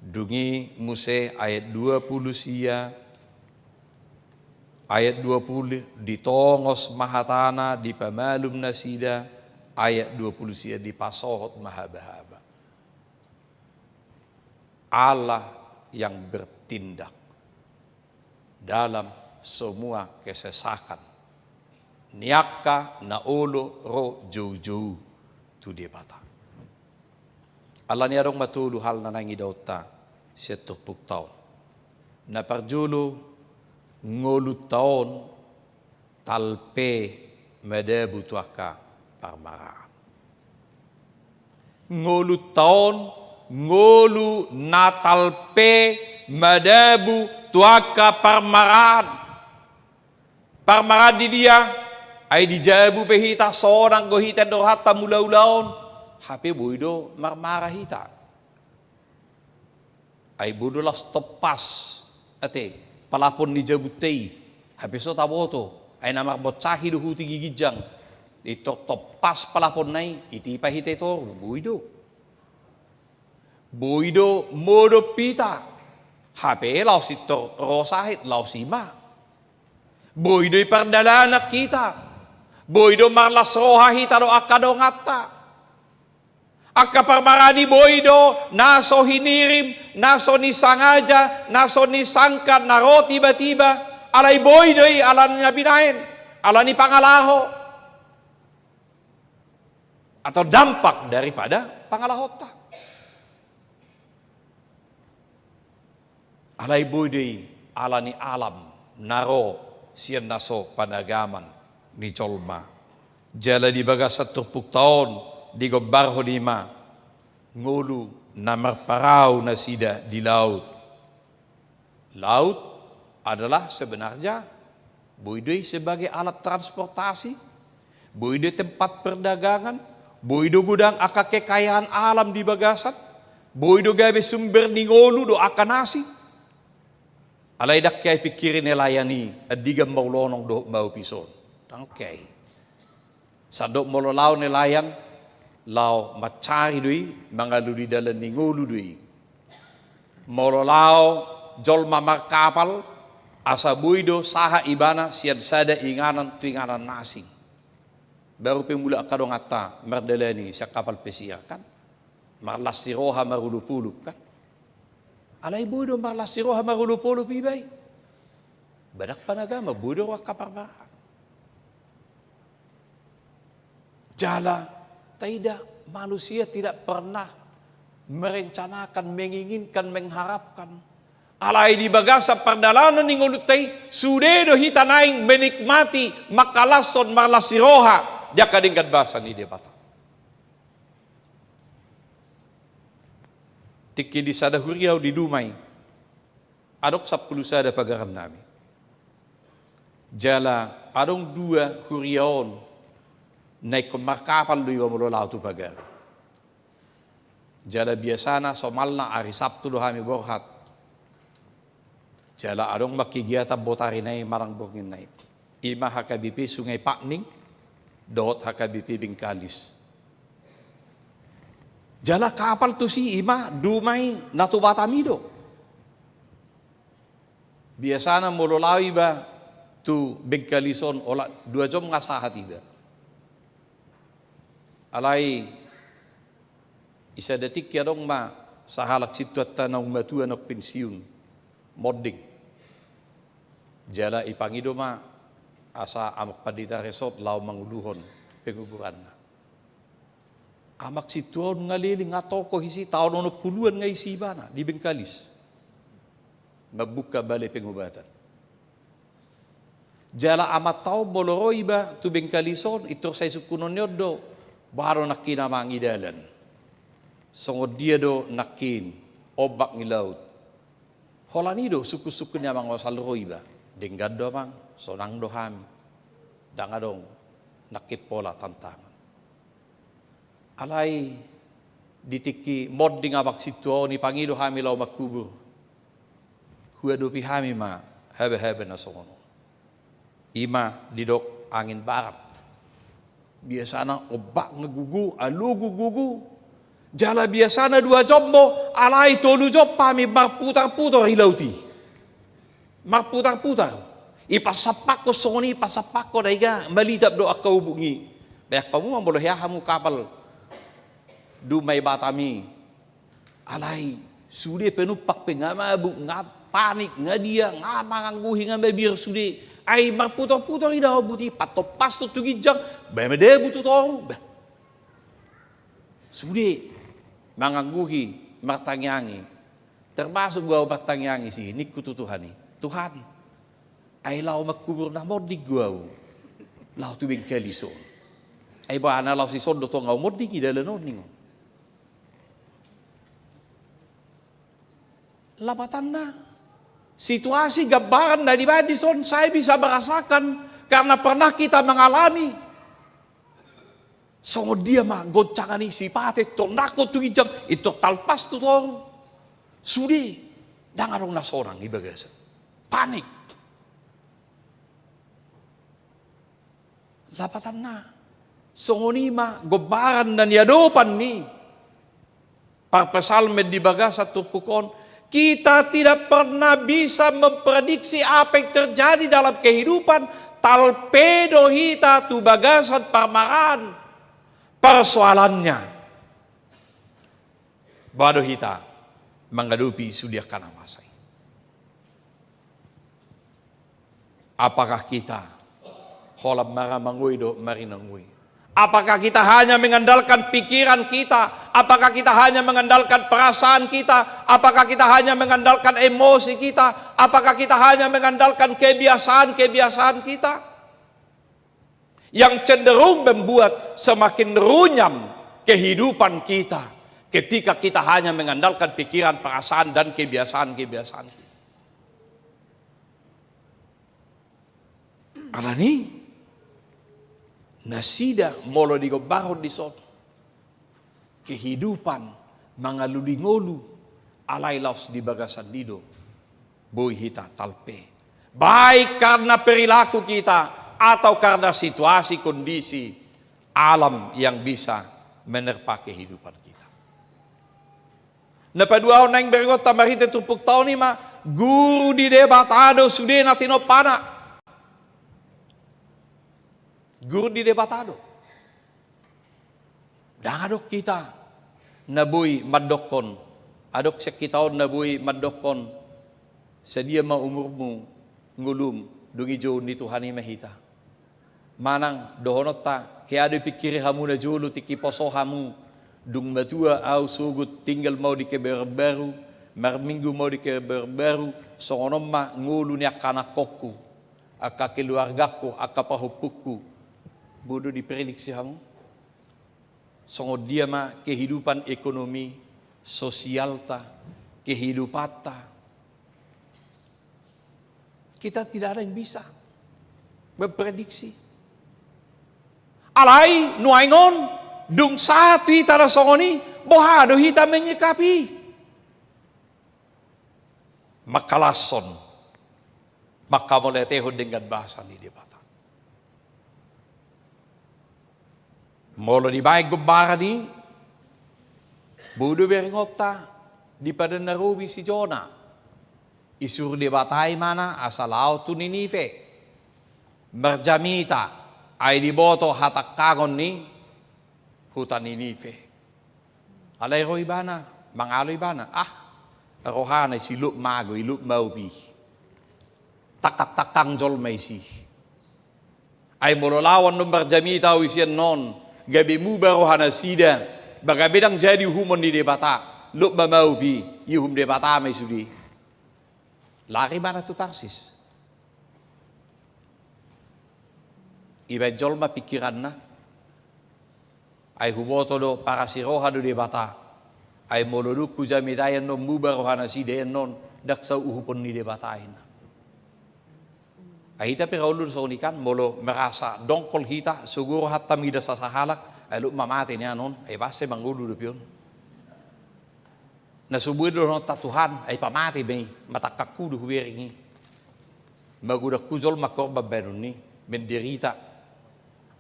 Dung i muse ayat dua pulu sia, ayat dua pulu, ditongos ma hatana, dipamalum nasida, ayat dua pulu sia, dipasohot ma habahaba. Allah yang bertindak dalam semua kesesakan ni angka na olo ro joujou tu Debata. Alani adong ma tolu hal na naeng idaonta sian turpukta on. Na parjolo, ngolunta on talpe madabu tu angka parmaraan. Ngolunta on ngolu na talpe madabu tu angka parmaraan. Parmaraan di dia? Ai di jabu pe hita, sonang do hita, do rohanta mulaula on. Hape boi do marmara hita. Ai boi do laos tompas, ate, palapon ni jabunta i. Hape so taboto, ai na marboncahi do huti di ginjang. Intor tompas palaponna i, itipa hita i toru, boi do. Boi do modom hita. Hape laos intor ro sahit, laos i ma. Boi do i pardalanan hita. Boi do marlas roha hita dohot angka donganta. Angka parmaraan i boi do na so hinirim, na so nisangaja, na so nisangkap, na ro tiba-tiba. Alai boi do i alani na binaen, alani pangalaho atau dampak daripada pangalahonta. Alai boi do i alani alam na ro sian na so panagaman ni jolma. Jala di bagasan turpukta on digombarhon i ma ngolu na marparau nasida di laut. Laut adalah sebenarnya boi do i sebagai alat transportasi, boi do i tempat perdagangan, boi do godang angka kekayaan alam di bagasan, boi do gabe sumber ni ngolu dohot angka na asing. Alai ndang hea i pingkiri nelayan i andigan maulonong dohot maupison. Ndang hea i. Sandok molo laho nelayan, laho mancari do i, mangalului dalan ni ngolu do i. Molo laho jolma markapal, asa boi do sahat ibana sian sada inganan tu inganan na asing. Baru pe mulak angka donganta mardalani sian kapal pesiar kan, marlas ni roha marolopolop kan. Alai boi do marlas ni roha marolopolop iba i. Ba ndang panagama, boi do ro angka parmaraan. Jala taida, manusia tidak pernah merencanakan, menginginkan, mengharapkan. Alai di bagasan pardalanan ni ngolunta i, sude do hita naeng menikmati, mangkalashon, marlas ni roha di angka denggan basa ni Debata. Tingki di sada huria au di Dumai. Adong sampulu sada pagaran nami. Jala adong dua huria on na ingkon markapal do iba molo laho tu pagaru. Jala biasana somalna ari Sabtu do hami borhat. Jala adong ma kegiatan botari na i manang borngin na i. I ma H K B P Sungai Pangning dohot H K B P Bengkalis. Jala kapal tusi i ma Dumai na tu Batam i do. Biasana molo laho iba tu Bengkalis on, olat dua jom nga sahat iba. Alai di sada tingki adong ma sahalak sintuanta naung matua, naung pensiun, monding. Jala dipangido ma asa Amang Pandita Resort laho manguluhon penguburanna. Amang sintua on nga leleng, nga tokoh disi, taon onom puluan nga disi ibana di Bengkalis mambuka balai pengobatan. Jala amanta on molo ro iba tu Bengkalis on, pintor sai sungkunonna on do: Boha do nangkin, Amang, di dalan? Songon dia do nangkin ombak ni laut? Holan i do sungkun-sungkun ni amang on asal ro iba. Denggan do, Amang, sonang do hami. Ndang adong nangkin pola tantangan. Alai di tingki monding amang sintua on, dipangido hami laho mangkubur, huadopi hami ma haba-haba na songon on. I ma didok angin barat. Biasana ombak nga gogo, alogo gogo. Jala biasana dua jom do, alai tolu jom hami marputar-putar di laut i. Marputar-putar. Dipasampakhon songon i, dipasampakhon, ai nga malitap do angka ubuk i. Baen hamu ma molo hea hamu kapal tu Batam i. Alai sude penumpang pe nga mabuk, nga panik, nga dia, nga mangangguhi, nga mabiar sude. Ai marputar-putar i da ombak i, patompas tu ginjang, baen ma dabu tu toru. Bah. Sude mangangguhi, martangiangi. Termasuk do ahu martangiangi, si ningku tu Tuhan i: Tuhan, ai laho mangkubur na monding do ahu, laho tu Bengkalis on. Ai boha na laho dison do tong ahu monding di dalan on, ningon. Lapatanna, situasi, gambaran na dibaen dison, sai bisa merasakan karena pernah kita mengalami. Songon dia ma goncangan i, sipata tondangkon tu ginjang, pintor talpas tu toru. Sude ndang adong na sonang di bagasan. Panik. Lapatanna, songon i ma gombaran na niadopan ni parpsalmen di bagasan turpuk on: Kita tidak pernah bisa memprediksi apa yang terjadi dalam kehidupan, talpe do hita tu bagasan parmaraan, persoalannya, boha do hita mangadopi sude angka na masa i. Apakah kita holan maramangoi dohot marinangoi? Apakah kita hanya mengandalkan pikiran kita? Apakah kita hanya mengandalkan perasaan kita? Apakah kita hanya mengandalkan emosi kita? Apakah kita hanya mengandalkan kebiasaan-kebiasaan kita yang cenderung membuat semakin runyam kehidupan kita ketika kita hanya mengandalkan pikiran, perasaan, dan kebiasaan-kebiasaan kita? Alani, nasida molo digombarhon dison, kehidupan mangalului ngolu, alai laos di bagasan i do boi hita talpe, baik karena perilaku kita atau karena situasi kondisi alam yang bisa menerpa kehidupan kita. Na paduahon naeng berengonta marhite turpukta on i ma: Guru ni Debata do sude na tinompana. Guru ni Debata do. Ndang adong hita na boi mandokkon, adong sian hita on na boi mandokkon: Sadia ma umurmu, ngolum? Dung i jouon ni Tuhan i ma hita. Manang dohononta: Hea do dipingkiri hamu najolo tingki poso hamu, dung matua ahu sogot tinggal ma ahu di Kebayoran Baru, marminggu ma ahu di Kebayoran Baru, songon on ma ngolu ni angka anakkonku, angka keluargangku, angka pahompuku. Boi do diprediksi hamu? Songon dia ma kehidupan ekonomi sosialta, kehidupanta? Kita tidak ada yang bisa memprediksi. Alai nuaeng on, dung sahat tu hita na songon i, boha do hita menyikapi? Mangkalashon, mangkamauliatehon denggan basa ni Debata. Molo dibaen gombaran i, boi do berengonta di Padan na Robi si Jona. Isuru Debata ibana asa laho tu Ninive. Marjamita, ai diboto hatangkangon ni huta Ninive. Alai ro ibana, mangalo ibana, ah, rohana isi lot mago i, lot maup i. Tangkangtangkang jolma isi. Ai molo laho annon marjamita au isi annon, gabe muba rohanasida, ba gabe ndang jadi uhumon ni Debata, lot ma maup i, iuhum Debata ma i sude. Lari ibana tu Tarsis. Ibaen jolma pingkiranna. Ai huboto do, parasi roha do Debata. Ai molo dung hujamitai annon muba rohanasida annon, ndang saut uhumon ni Debata i ninna. Ai hita pe ra olo do songon i kan, molo merasa dongkol hita, sogo rohanta mida sasahalak, ai lot ma mate nian on, ai pasti mangolu dope on. Na so boi do dohononta Tuhan, ai pamate ma i, matangkangku do hubereng i. Magodangku jolma korban baenon i, menderita.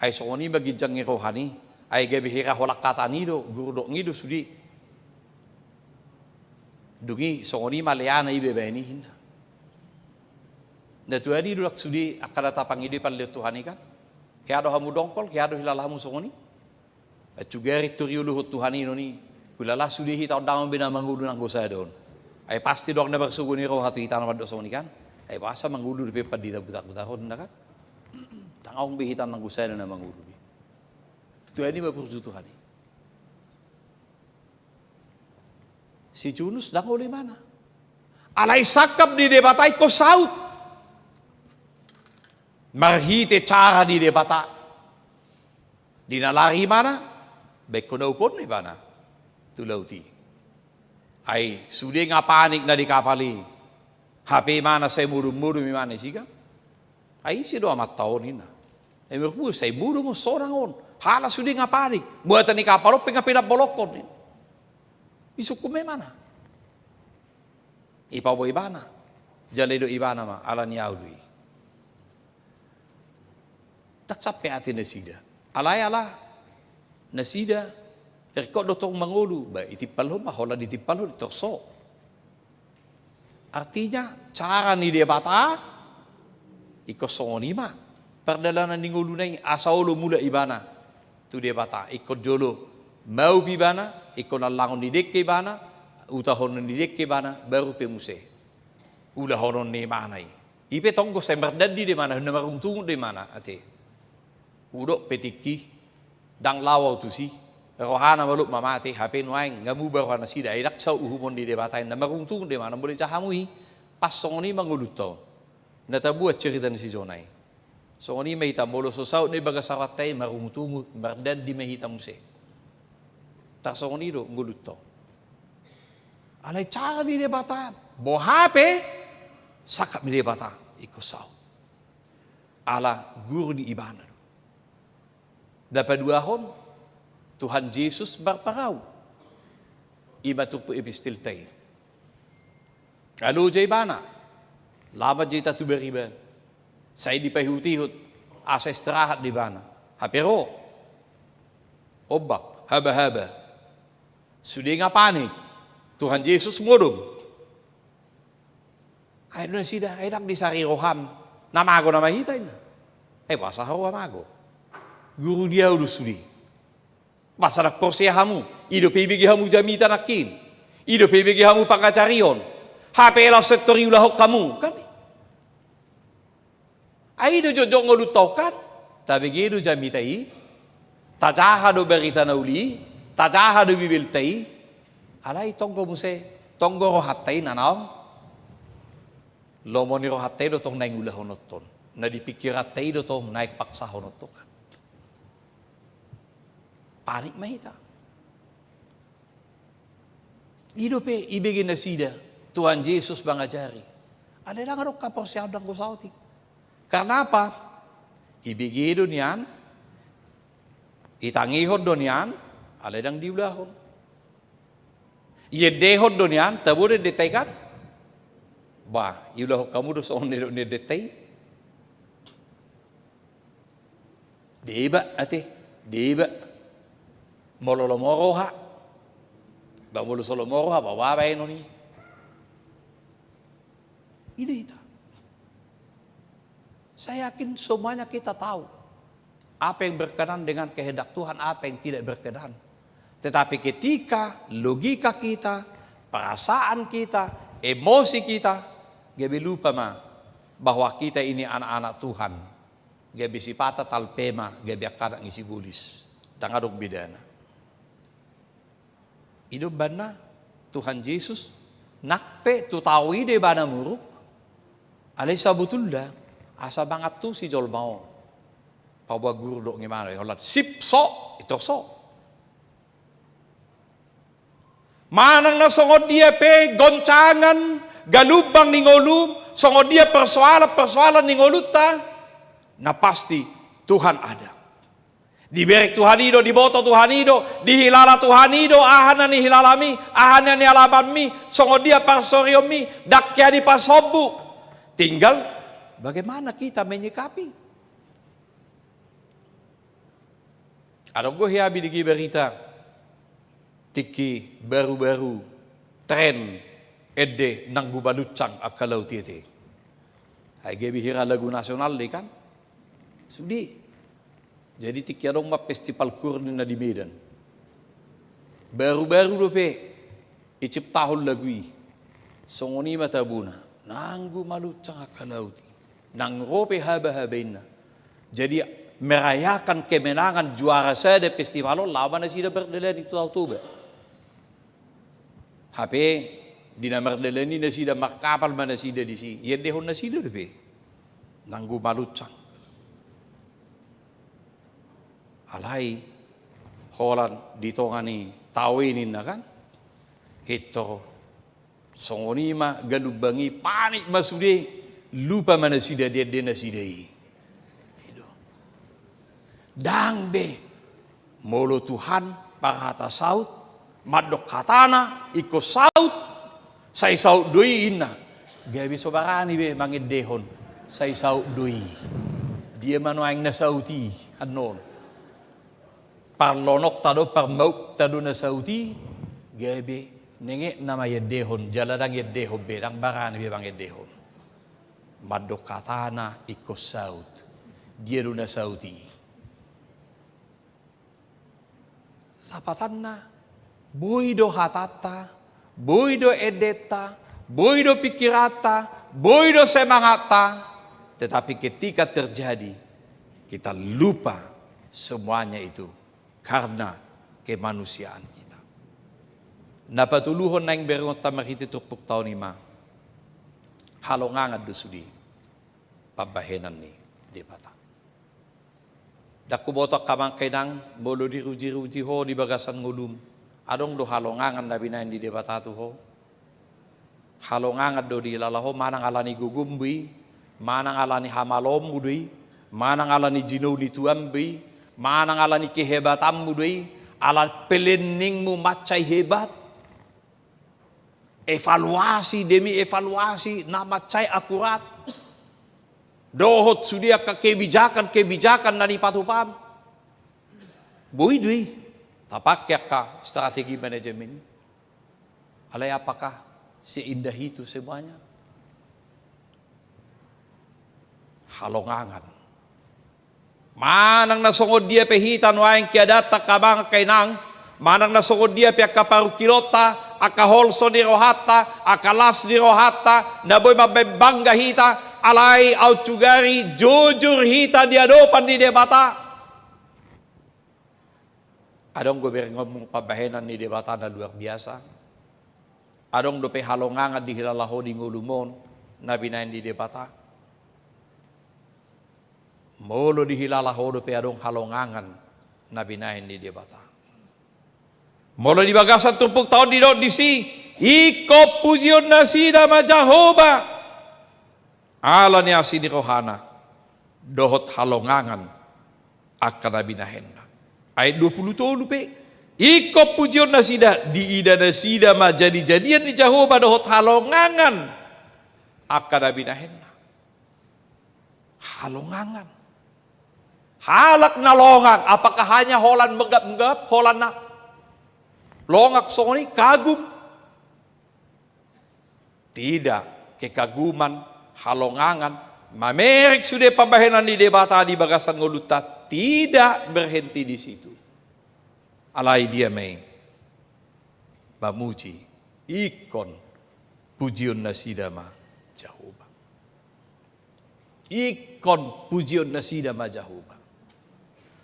Ai songon i ma ginjang ni rohana i, ai gabe hira holan hata ni do, gurudok ni do sude. Dung i songon i ma leana i be baen i ninna. Na Tuhan i do ndang sude angka na tapangido i pangidoan Tuhan i kan. Hea do hamu dongkol, hea do hilala hamu songon i. Ai sugari toriolohon Tuhan i ninna i. Hulala sude hita on ndang adong be na mangolu nanggo sada on. Ai pasti adong na marsogo ni roha tu hita na mandok songon i kan. Ai boasa mangolu dope pandita butarbutar on ninna kan. Ndang adong be hita nanggo sada na mangolu be. Tuhan i ma burju Tuhan i. Si Junus ndang olo ibana. Alai sangkap ni Debata ingkon saut. Marhite cara ni Debata. Di na lari ibana, ba ingkon na upon ibana tu laut i. Ai sude nga panik na di kapal i. Hape ibana sai modom-modom ibana isi kan. Ai ise do amanta on ninna. Ai marpus sai modom on sonang on. Hala sude nga panik. Muatan ni kapal on pe nga pinambolongkon ninna. Isungkun ma ibana. Ipaboa ibana. Jala didok ibana ma, ala ni ahu do i. Ndang sampe ate nasida. Alai ala nasida, ringkot do tong mangolu, ba itimpalhon ma, holan itimpalhon, tor so. Artinya, cara ni Debata, ingkon songon i ma. Pardalanan ni ngoluna i, asa olo mulak ibana tu Debata. Ingkon jolo maup ibana, ingkon allangon ni dengke ibana, utahonon ni dengke ibana, baru pe muse ulahonon ni ibana i. I pe tonggo sai mardandi do ibana, na marungutungut do ibana, ate. Hudok pe tingki, ndang laho au tusi, rohana ma lot ma mate, hape nuaeng nga muba rohanasida, ai ndang saut uhumon ni Debata i, na marungutungut do ibana, molo dijaha hamu i, pas songon i ma ngolunta on. Na tabuat cerita ni si Jona i. Songon i ma hita, molo so saut na di bagasan rohanta i, marungutungut, mardandi ma hita muse. Tarsongon i do ngolunta on. Alai cara ni Debata, boha pe sangkap ni Debata ingkon saut. Ala guru ni ibana do. Na paduahon, Tuhan Jesus marparau. I ma turpuk epistelta i. Aloja ibana, laho ma jo hita tu bariba. Sai dipaihutihut, asa istirahat do ibana. Hape ro ombak, habahaba. Sude nga panik. Tuhan Jesus modom. Ai do nasida, ai ndang disari roham. Na mago nama hita ninna. Ai boasa ho mago. Guru ni ahu do sude. Boasa ndang porsea hamu. I dope ibege hamu jamita nangkin. I dope ibege hamu pangajarion. Hape laos tor iulahon hamu. Kan? Ai do jotjot ngolunta on kan, tabege do jamita i, tajaha do barita na uli i, tajaha do Bibelta i, alai tonggo muse, tonggo rohanta i na naung lomo ni rohanta i do tong naeng ulahononta on, na di pingkiranta i do tong naeng paksahononta on kan. Panik ma hita. I dope ibege nasida Tuhan Jesus mangajari. Alai ndang adong haporseaon nanggo saotik. Karna apa? Ibege do nian, itangihon do nian, alai ndang diulahon. Iendehon do nian, tabo do endenta i kan? Bah, iulahon hamu do songon na nidok ni endenta i. Deba, ate, deba. Molo lomo roha. Ba molo so lomo roha, ba, ba, baenon i. I do hita. Saya yakin semuanya kita tahu apa yang berkenan dengan kehendak Tuhan, apa yang tidak berkenan. Tetapi ketika logika kita, perasaan kita, emosi kita, gabe lupa ma bahwa kita ini anak-anak Tuhan. Gabe sipata talpe ma, gabe angka anak ni sibolis. Ndang adong bedana. I do umbahen na Tuhan Jesus, nang pe tu tao i do ibana muruk, alai sabotulna asa mangantusi jolma on. Paboa guru dohot ibana, holan sip so, i tor so. Manang na songon dia pe goncangan galumbang ni ngolum, songon dia persoalan-persoalan ni ngolunta, na pasti Tuhan ada. Dibereng Tuhan i do, diboto Tuhan i do, dihilala Tuhan i do aha na nihilalami, aha na nialamanmi, songon dia parsorionmi, ndang hea dipasombuk. Tinggal bagaimana kita menyikapi. Adong do hea binoto di berita, tingki baru-baru tren ende nanggu maluncang angka laut i ate. Ai gabe hira lagu nasional do i kan. Sude. Jadi tingki adong ma festival kur ninna di Medan. Baru-baru dope diciptahon lagu i. Songon i ma tabona, nanggu maluncang angka laut i. Nang ro pe haba-haba inna. Jadi merayakan kemenangan juara sada festival on, laho ma nasida mardalani tu Tao Toba. Hape di na mardalani nasida, markapal ma nasida disi, iendehon nasida dope nanggu maluncang. Alai holan di tonga ni tao i ninna kan, hitto. Songon i ma galumbang i, panik ma sude, lupa ma nasida di ende nasida i. I do. Ndang be, molo Tuhan parhata saut, mandok hatana ingkon saut, sai saut do i inna. Gabe so barani be mangendehon, sai saut do i. Dia ma nuaeng na saut i annon? Parlonokta do, parmaupta do na saut i, gabe nengetna ma iendehon, jala ndang iendehon be, ndang barani be mangendehon. Mandok hatana ingkon saut. Dia do na saut i? Lapatanna, boi do hatanta, boi do endenta, boi do pingkiranta, boi do semangatta, tetapi ketika terjadi, kita lupa semuanya itu karena kemanusiaan kita. Na patoluhon naeng berengonta marhite turpukta on i ma halongangan do sude pambahenan ni Debata. Ndang huboto angka amang inang, molo diruji-ruji ho di bagasan ngolum, adong do halongangan na binahen ni Debata tu ho? Halongangan do dihilala ho, manang ala ni gogom do i, manang ala ni hamaloonmu do i, manang ala ni jinou ni tuanmu do i, manang ala ni kehebatanmu do i, ala planningmu mansai hebat. Evaluasi demi evaluasi na mansai akurat. Dohot sude angka kebijakan-kebijakan na dipatupamu. Boi do i tapake angka strategi manajemen i. Alai apakah seindah itu semuanya? Halongangan. Manang na songon dia pe hita nuaeng keadaanta angka amang angka inang, manang na songon dia pe angka parungkilonta, angka holso ni rohanta, angka las ni rohanta, na boi mambaen bangga hita, alai aut sugari jujur hita di adopan ni Debata. Adong do berengonmu pambahenan ni Debata na luar biasa? Adong dope halongangan dihilala ho di ngolum on na binahen ni Debata? Molo dihilala ho dope adong halongangan na binahen ni Debata, molo di bagasan turpukta on didok disi, ingkon pujion nasida ma Jahowa, ala ni asi ni rohana dohot halongangan angka na binahenna. Ayat dua pulu tolu pe, ingkon pujion nasida, diida nasida ma jadi-jadian ni Jahowa dohot halongangan angka na binahenna. Halongangan. Halak na longang, apakah hanya holan menggap-menggap, holan na longang songon i, kagum? Tidak. kekaguman, halongangan, mamereng sude pambahenan ni Debata di bagasan ngolunta, tidak berhenti di situ. Alai dia ma i? Mamuji, ingkon pujion nasida ma Jahowa. Ingkon pujion nasida ma Jahowa.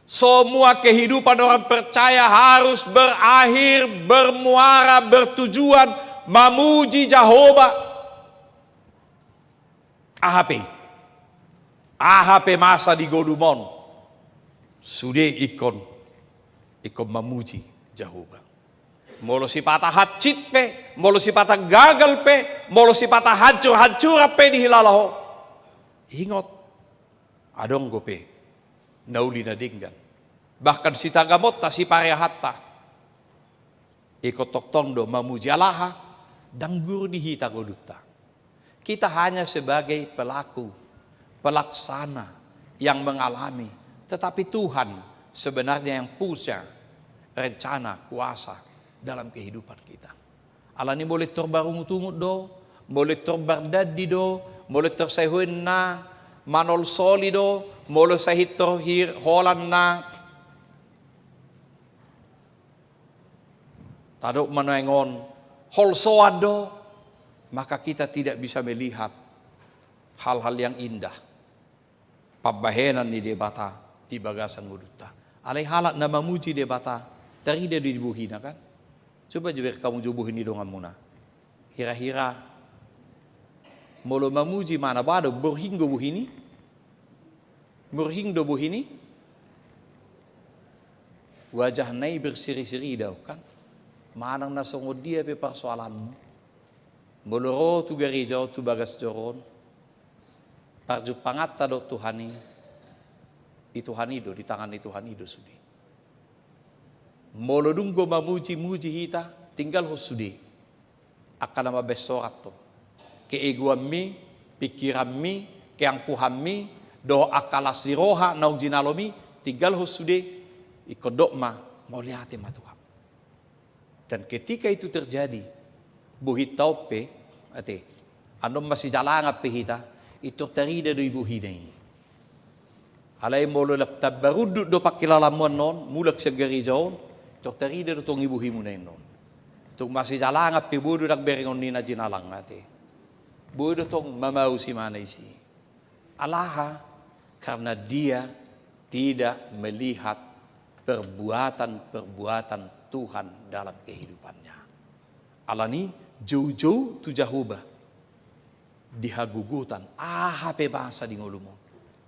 Semua kehidupan orang percaya harus berakhir, bermuara, bertujuan mamuji Jahowa. Aha pe, aha pe masa di ngolum on, sude ingkon, ingkon mamuji Jahowa. Molo sipata hansit pe, molo sipata gagal pe, molo sipata hancur-hancuran pe dihilala ho, ingot, adong dope na uli na denggan. Bahkan sitagamonta, sipareahanta, ingkon tongtong do mamuji. Alai ndang guru di hita ngolunta. Kita hanya sebagai pelaku, pelaksana yang mengalami, tetapi Tuhan sebenarnya yang punya rencana kuasa dalam kehidupan kita. Alani molo tor barungut-ungut do, molo tor bardandi do, molo tor sai holan na manolsoli do, molo sai tor hir holan na tadok ma nuaeng on holsoan do, maka kita tidak bisa melihat hal-hal yang indah, pambahenan ni Debata di bagasan ngolunta. Alai halak na mamuji Debata, tarida do di bohina, kan? Coba jo bereng hamu jo bohi ni donganmuna. Hira-hira molo mamuji ma na bado, borhing do bohini? Borhing do bohini? Wajahna i berseri-seri do, kan? Manang na songon dia pe parsoalanmu, molo ro tu gareja on, tu bagas joro on, parjumpanganta dohot Tuhan i, i Tuhan i do, di tangan ni Tuhan i do sude. Molo dung do mamuji-muji hita, tinggalhon sude angka na mambahen sorat on. Keegoanmi, pingkiranmi, keangkuhanmi, dohot angka las ni roha naung jinalomi, tinggalhon sude, ingkon dok ma, mauliate ma tu Tuhan. Dan ketika itu terjadi, bohinta on pe, ate, annon masijalangan pe hita, i tor tarida do i bohina i. Alai molo lam tamba rundut do pangkilalaanmu annon, mulak sian gareja on, tor tarida do tong i bohimuna annon. Tung masijalangan pe boi do ndang berengon ni na jinalang, ate. Boi do tong mamau simana isi. Alaha? Karena dia tidak melihat perbuatan-perbuatan Tuhan dalam kehidupannya. Alani, jou-jou tu Jahowa di hagogotan, aha pe masa di ngolum on.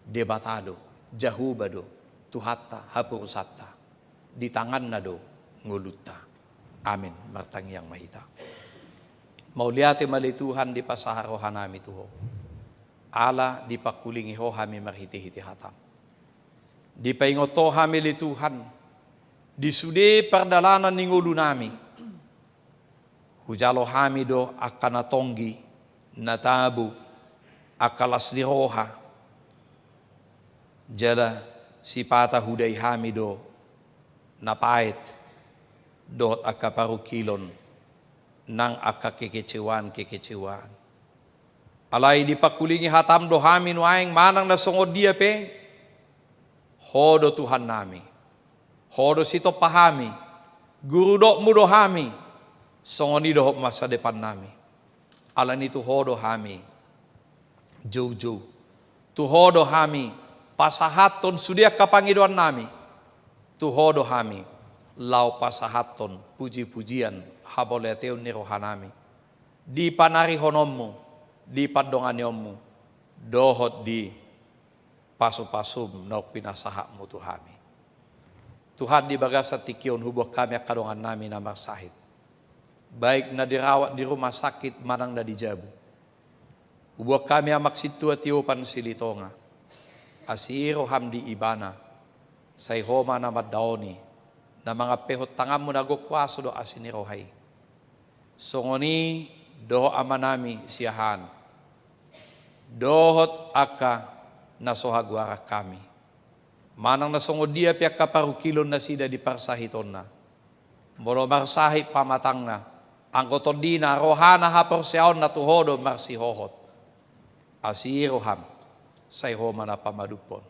Debata do, Jahowa do Tuhanta, haporusanta. Di tanganna do ngolunta. Amen. Martangiang ma hita. Mauliate ma ale Tuhan, dipasahat rohanami tu Ho. Ala dipangkulingi Ho hami marhite-hite hatam. Dipaingot Ho hami ale Tuhan, di sude pardalanan ni ngolunami. Hujalo hami do angka na tonggi, na tabo, angka las ni roha. Jala sipata hudai hami do na paet, dohot angka parungkilon, nang angka kekecewaan-kekecewaan. Alai dipangkulingi hatam do hami nuaeng, manang na songon dia pe, Ho do Tuhannami. Ho do sitompa hami. Guru dokmu do hami. Songon i dohot masa depannami. Alani tu Ho do hami jou-jou. Tu Ho do hami pasahathon sude angka pangidoannami. Tu Ho do hami laho pasahathon puji-pujian, hamauliateon ni rohanami. Di panarihononmu, di pandonganionmu, dohot di pasu-pasum naung pinasahatmu tu hami. Tuhan, di bagasan tingki on huboan hami angka dongannami na marsahit, baik na dirawat di rumah sakit manang na di jabu. Huboan hami Amang Sintua Tiopan Silitonga, asi i roham di ibana, sai Ho ma na mandaoni, na mangampehon tanganmu na gok huaso do asi ni roha i. Songon i dohot amanami Siahaan, dohot angka na so hagoaran hami. Manang na songon dia pe angka parungkilon nasida di parsahitonna, molo marsahit pamatangna, anggo tondina rohana haporseaonna tu Ho do marsihohot, Asi roham, sai Ho ma na pamadumhon,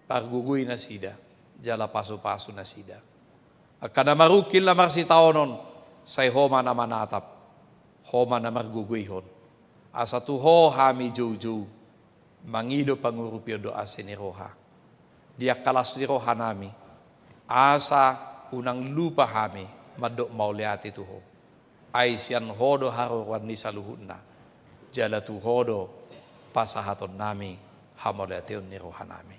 pargogoi nasida, jala pasupasu nasida. Angka na marungkil na marsitaonon, sai Ho ma na manatap, Ho ma na margogoihon. Asa tu Ho hami joujou, mangido pangurupion dohot asi ni roha. Di angka las ni rohanami, asa unang lupa hami mandok mauliate tu Ho. Ai sian Ho do haroroan ni saluhutna, jala tu Ho do pasahatonnami hamauliateon ni rohanami.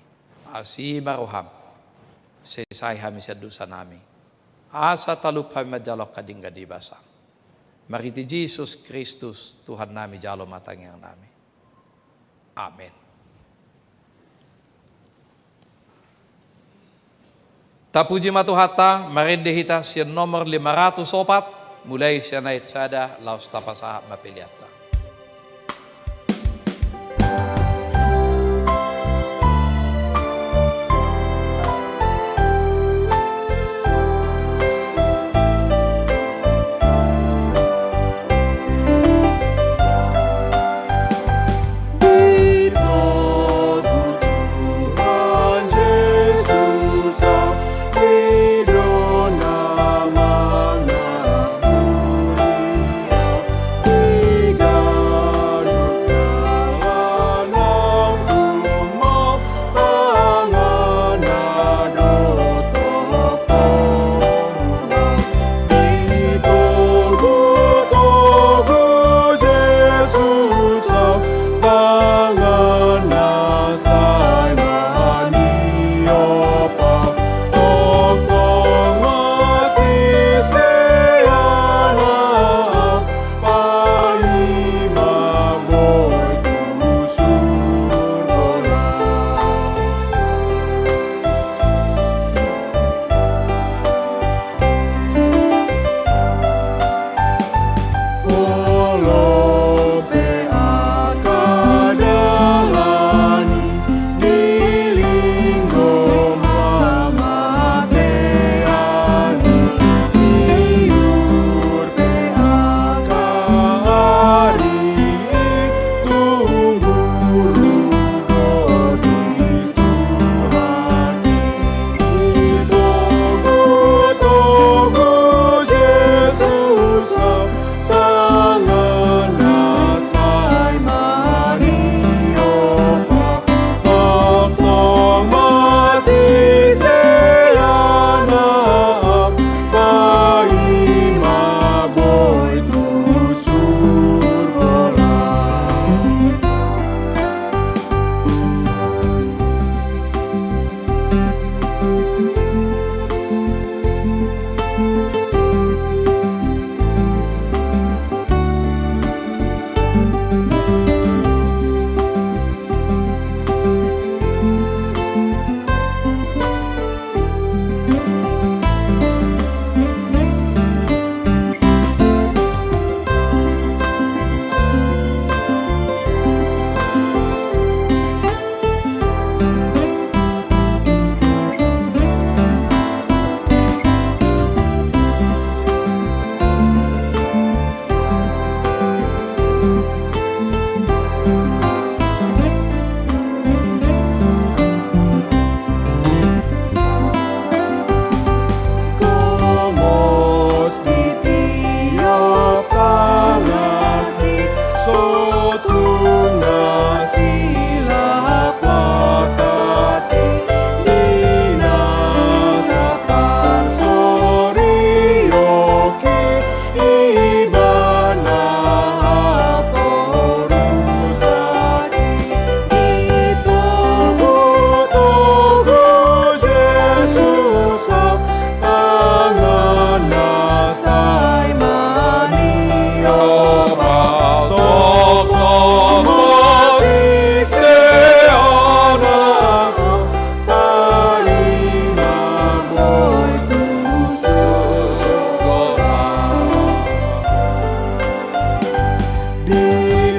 Asi ma roham, sesai hami sian dosanami, asa talup hami manjalo angka denggan ni basam. Marhite Jesus Kristus Tuhannami jalo ma tangiangnami. Amen. Tapuji ma Tuhanta, marende hita sian nomor lima ratus opat, mulai sian ayat sada, laos tapasahat ma peleanta.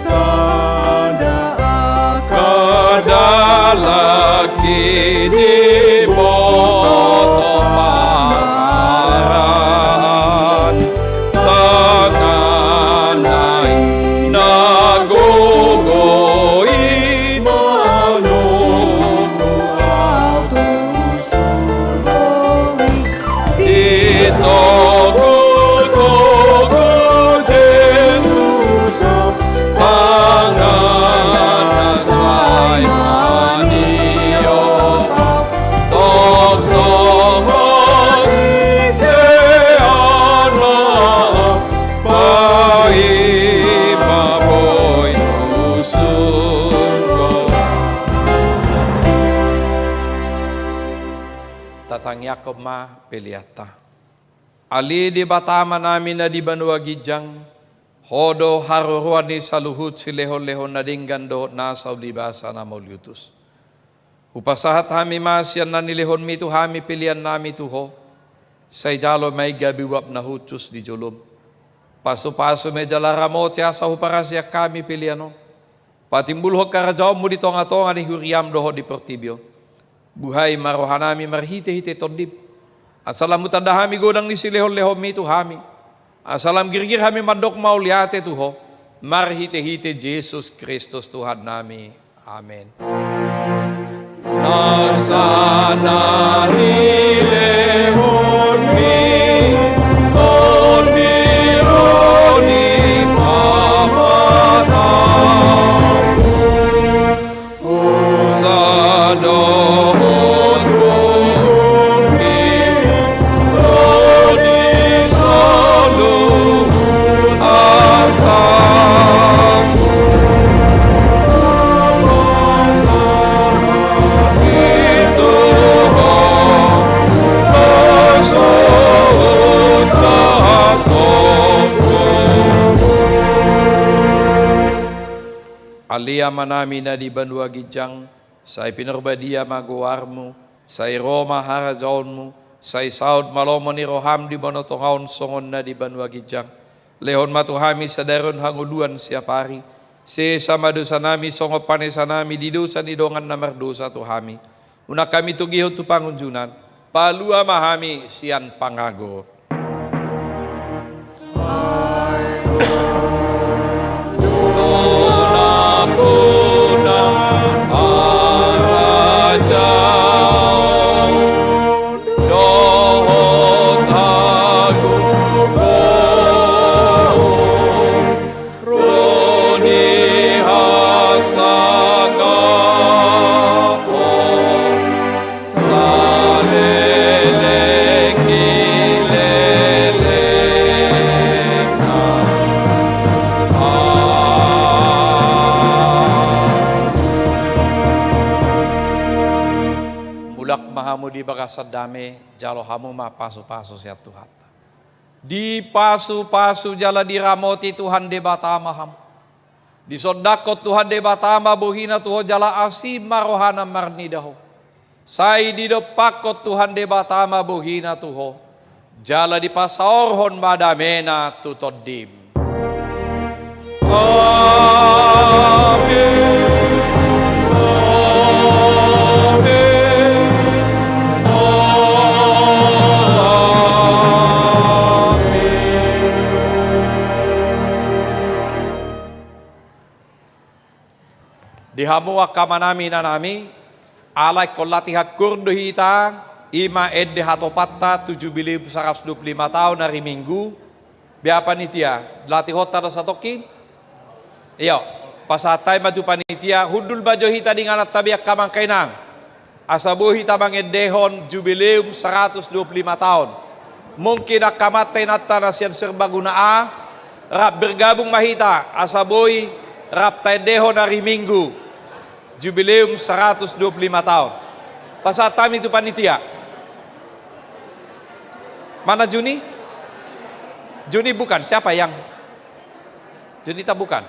Ditanda angka dalan hinibotopan, tangan na i na gogo i. Pasahathon ma peleanta. Ale Debata Amanami na di banua ginjang, Ho do haroroan ni saluhut silehonlehon na denggan dohot na saulibasa na mauliutus. Hupasahat hami ma sian na nilehonmi tu hami peleannami tu Ho, sai jalo ma i gabe uap na hushus di jolom. Pasupasu ma i jala ramoti asa huparasian hami pelean on. Patimbulhon harajaonmu di tongatonga ni huriam dohot di portibi on. Buhai ma rohanami marhitehite Tondim. Asa lam hutanda hami godang ni silehonlehonmi tu hami. Asa lam girgir hami mandok mauliate tu Ho. Marhitehite Jesus Kristus Tuhannami. Amen. Nasa na nilehonmi, Tondi ro ni pamatanami. Husa dohot gogomi, ro di saluhut angka. Ale Amanami na di banua ginjang, sai pinarbadia ma goarmu, sai ro ma harajaonmu, sai saut ma lomo ni roham di banua tonga on songon na di banua ginjang. Lehon ma tu hami sadari on hangoluan siapari. Sesa ma dosanami songon panesanami di dosa ni dongan na mardosa tu hami. Unang hami togihon tu pangunjunan, palua ma hami sian pangago. Ro di hasangapon saleleng ni lelengna. Mulak ma hamu di bagasan dame, jalo hamu ma pasupasu sian Tuhanta. Dipasupasu jala diramoti Tuhan Debata ma hamu. Disondangkon Tuhan Debata ma bohina tu ho jala asi ma rohana marnida ho. Sai didompakkon Tuhan Debata ma bohina tu ho, jala dipasaorhon ma damena tu tondim. Amen. Amen. Amen. Di hamu angka amanami, inanami, ala ingkon latihan koor do hita, i ma ende hatopanta tu jubileum saratus dua pulu lima taon ari Minggu. Bea panitia, latihonta do satongkin? Iyo, pasahat hami ma tu panitia, hundul ma jo hita di ingananta be angka amang inang. Asa boi hita mangendehon jubileum saratus dua pulu lima taon. Mungkin angka amanta inanta na sian Serbaguna A, rap bergabung ma hita, asa boi rap taendehon ari Minggu. Jubileum saratus dua pulu lima taon. Pasahat hami tu panitia. Mana Juni? Juni bukan, siapa yang? Junita bukan?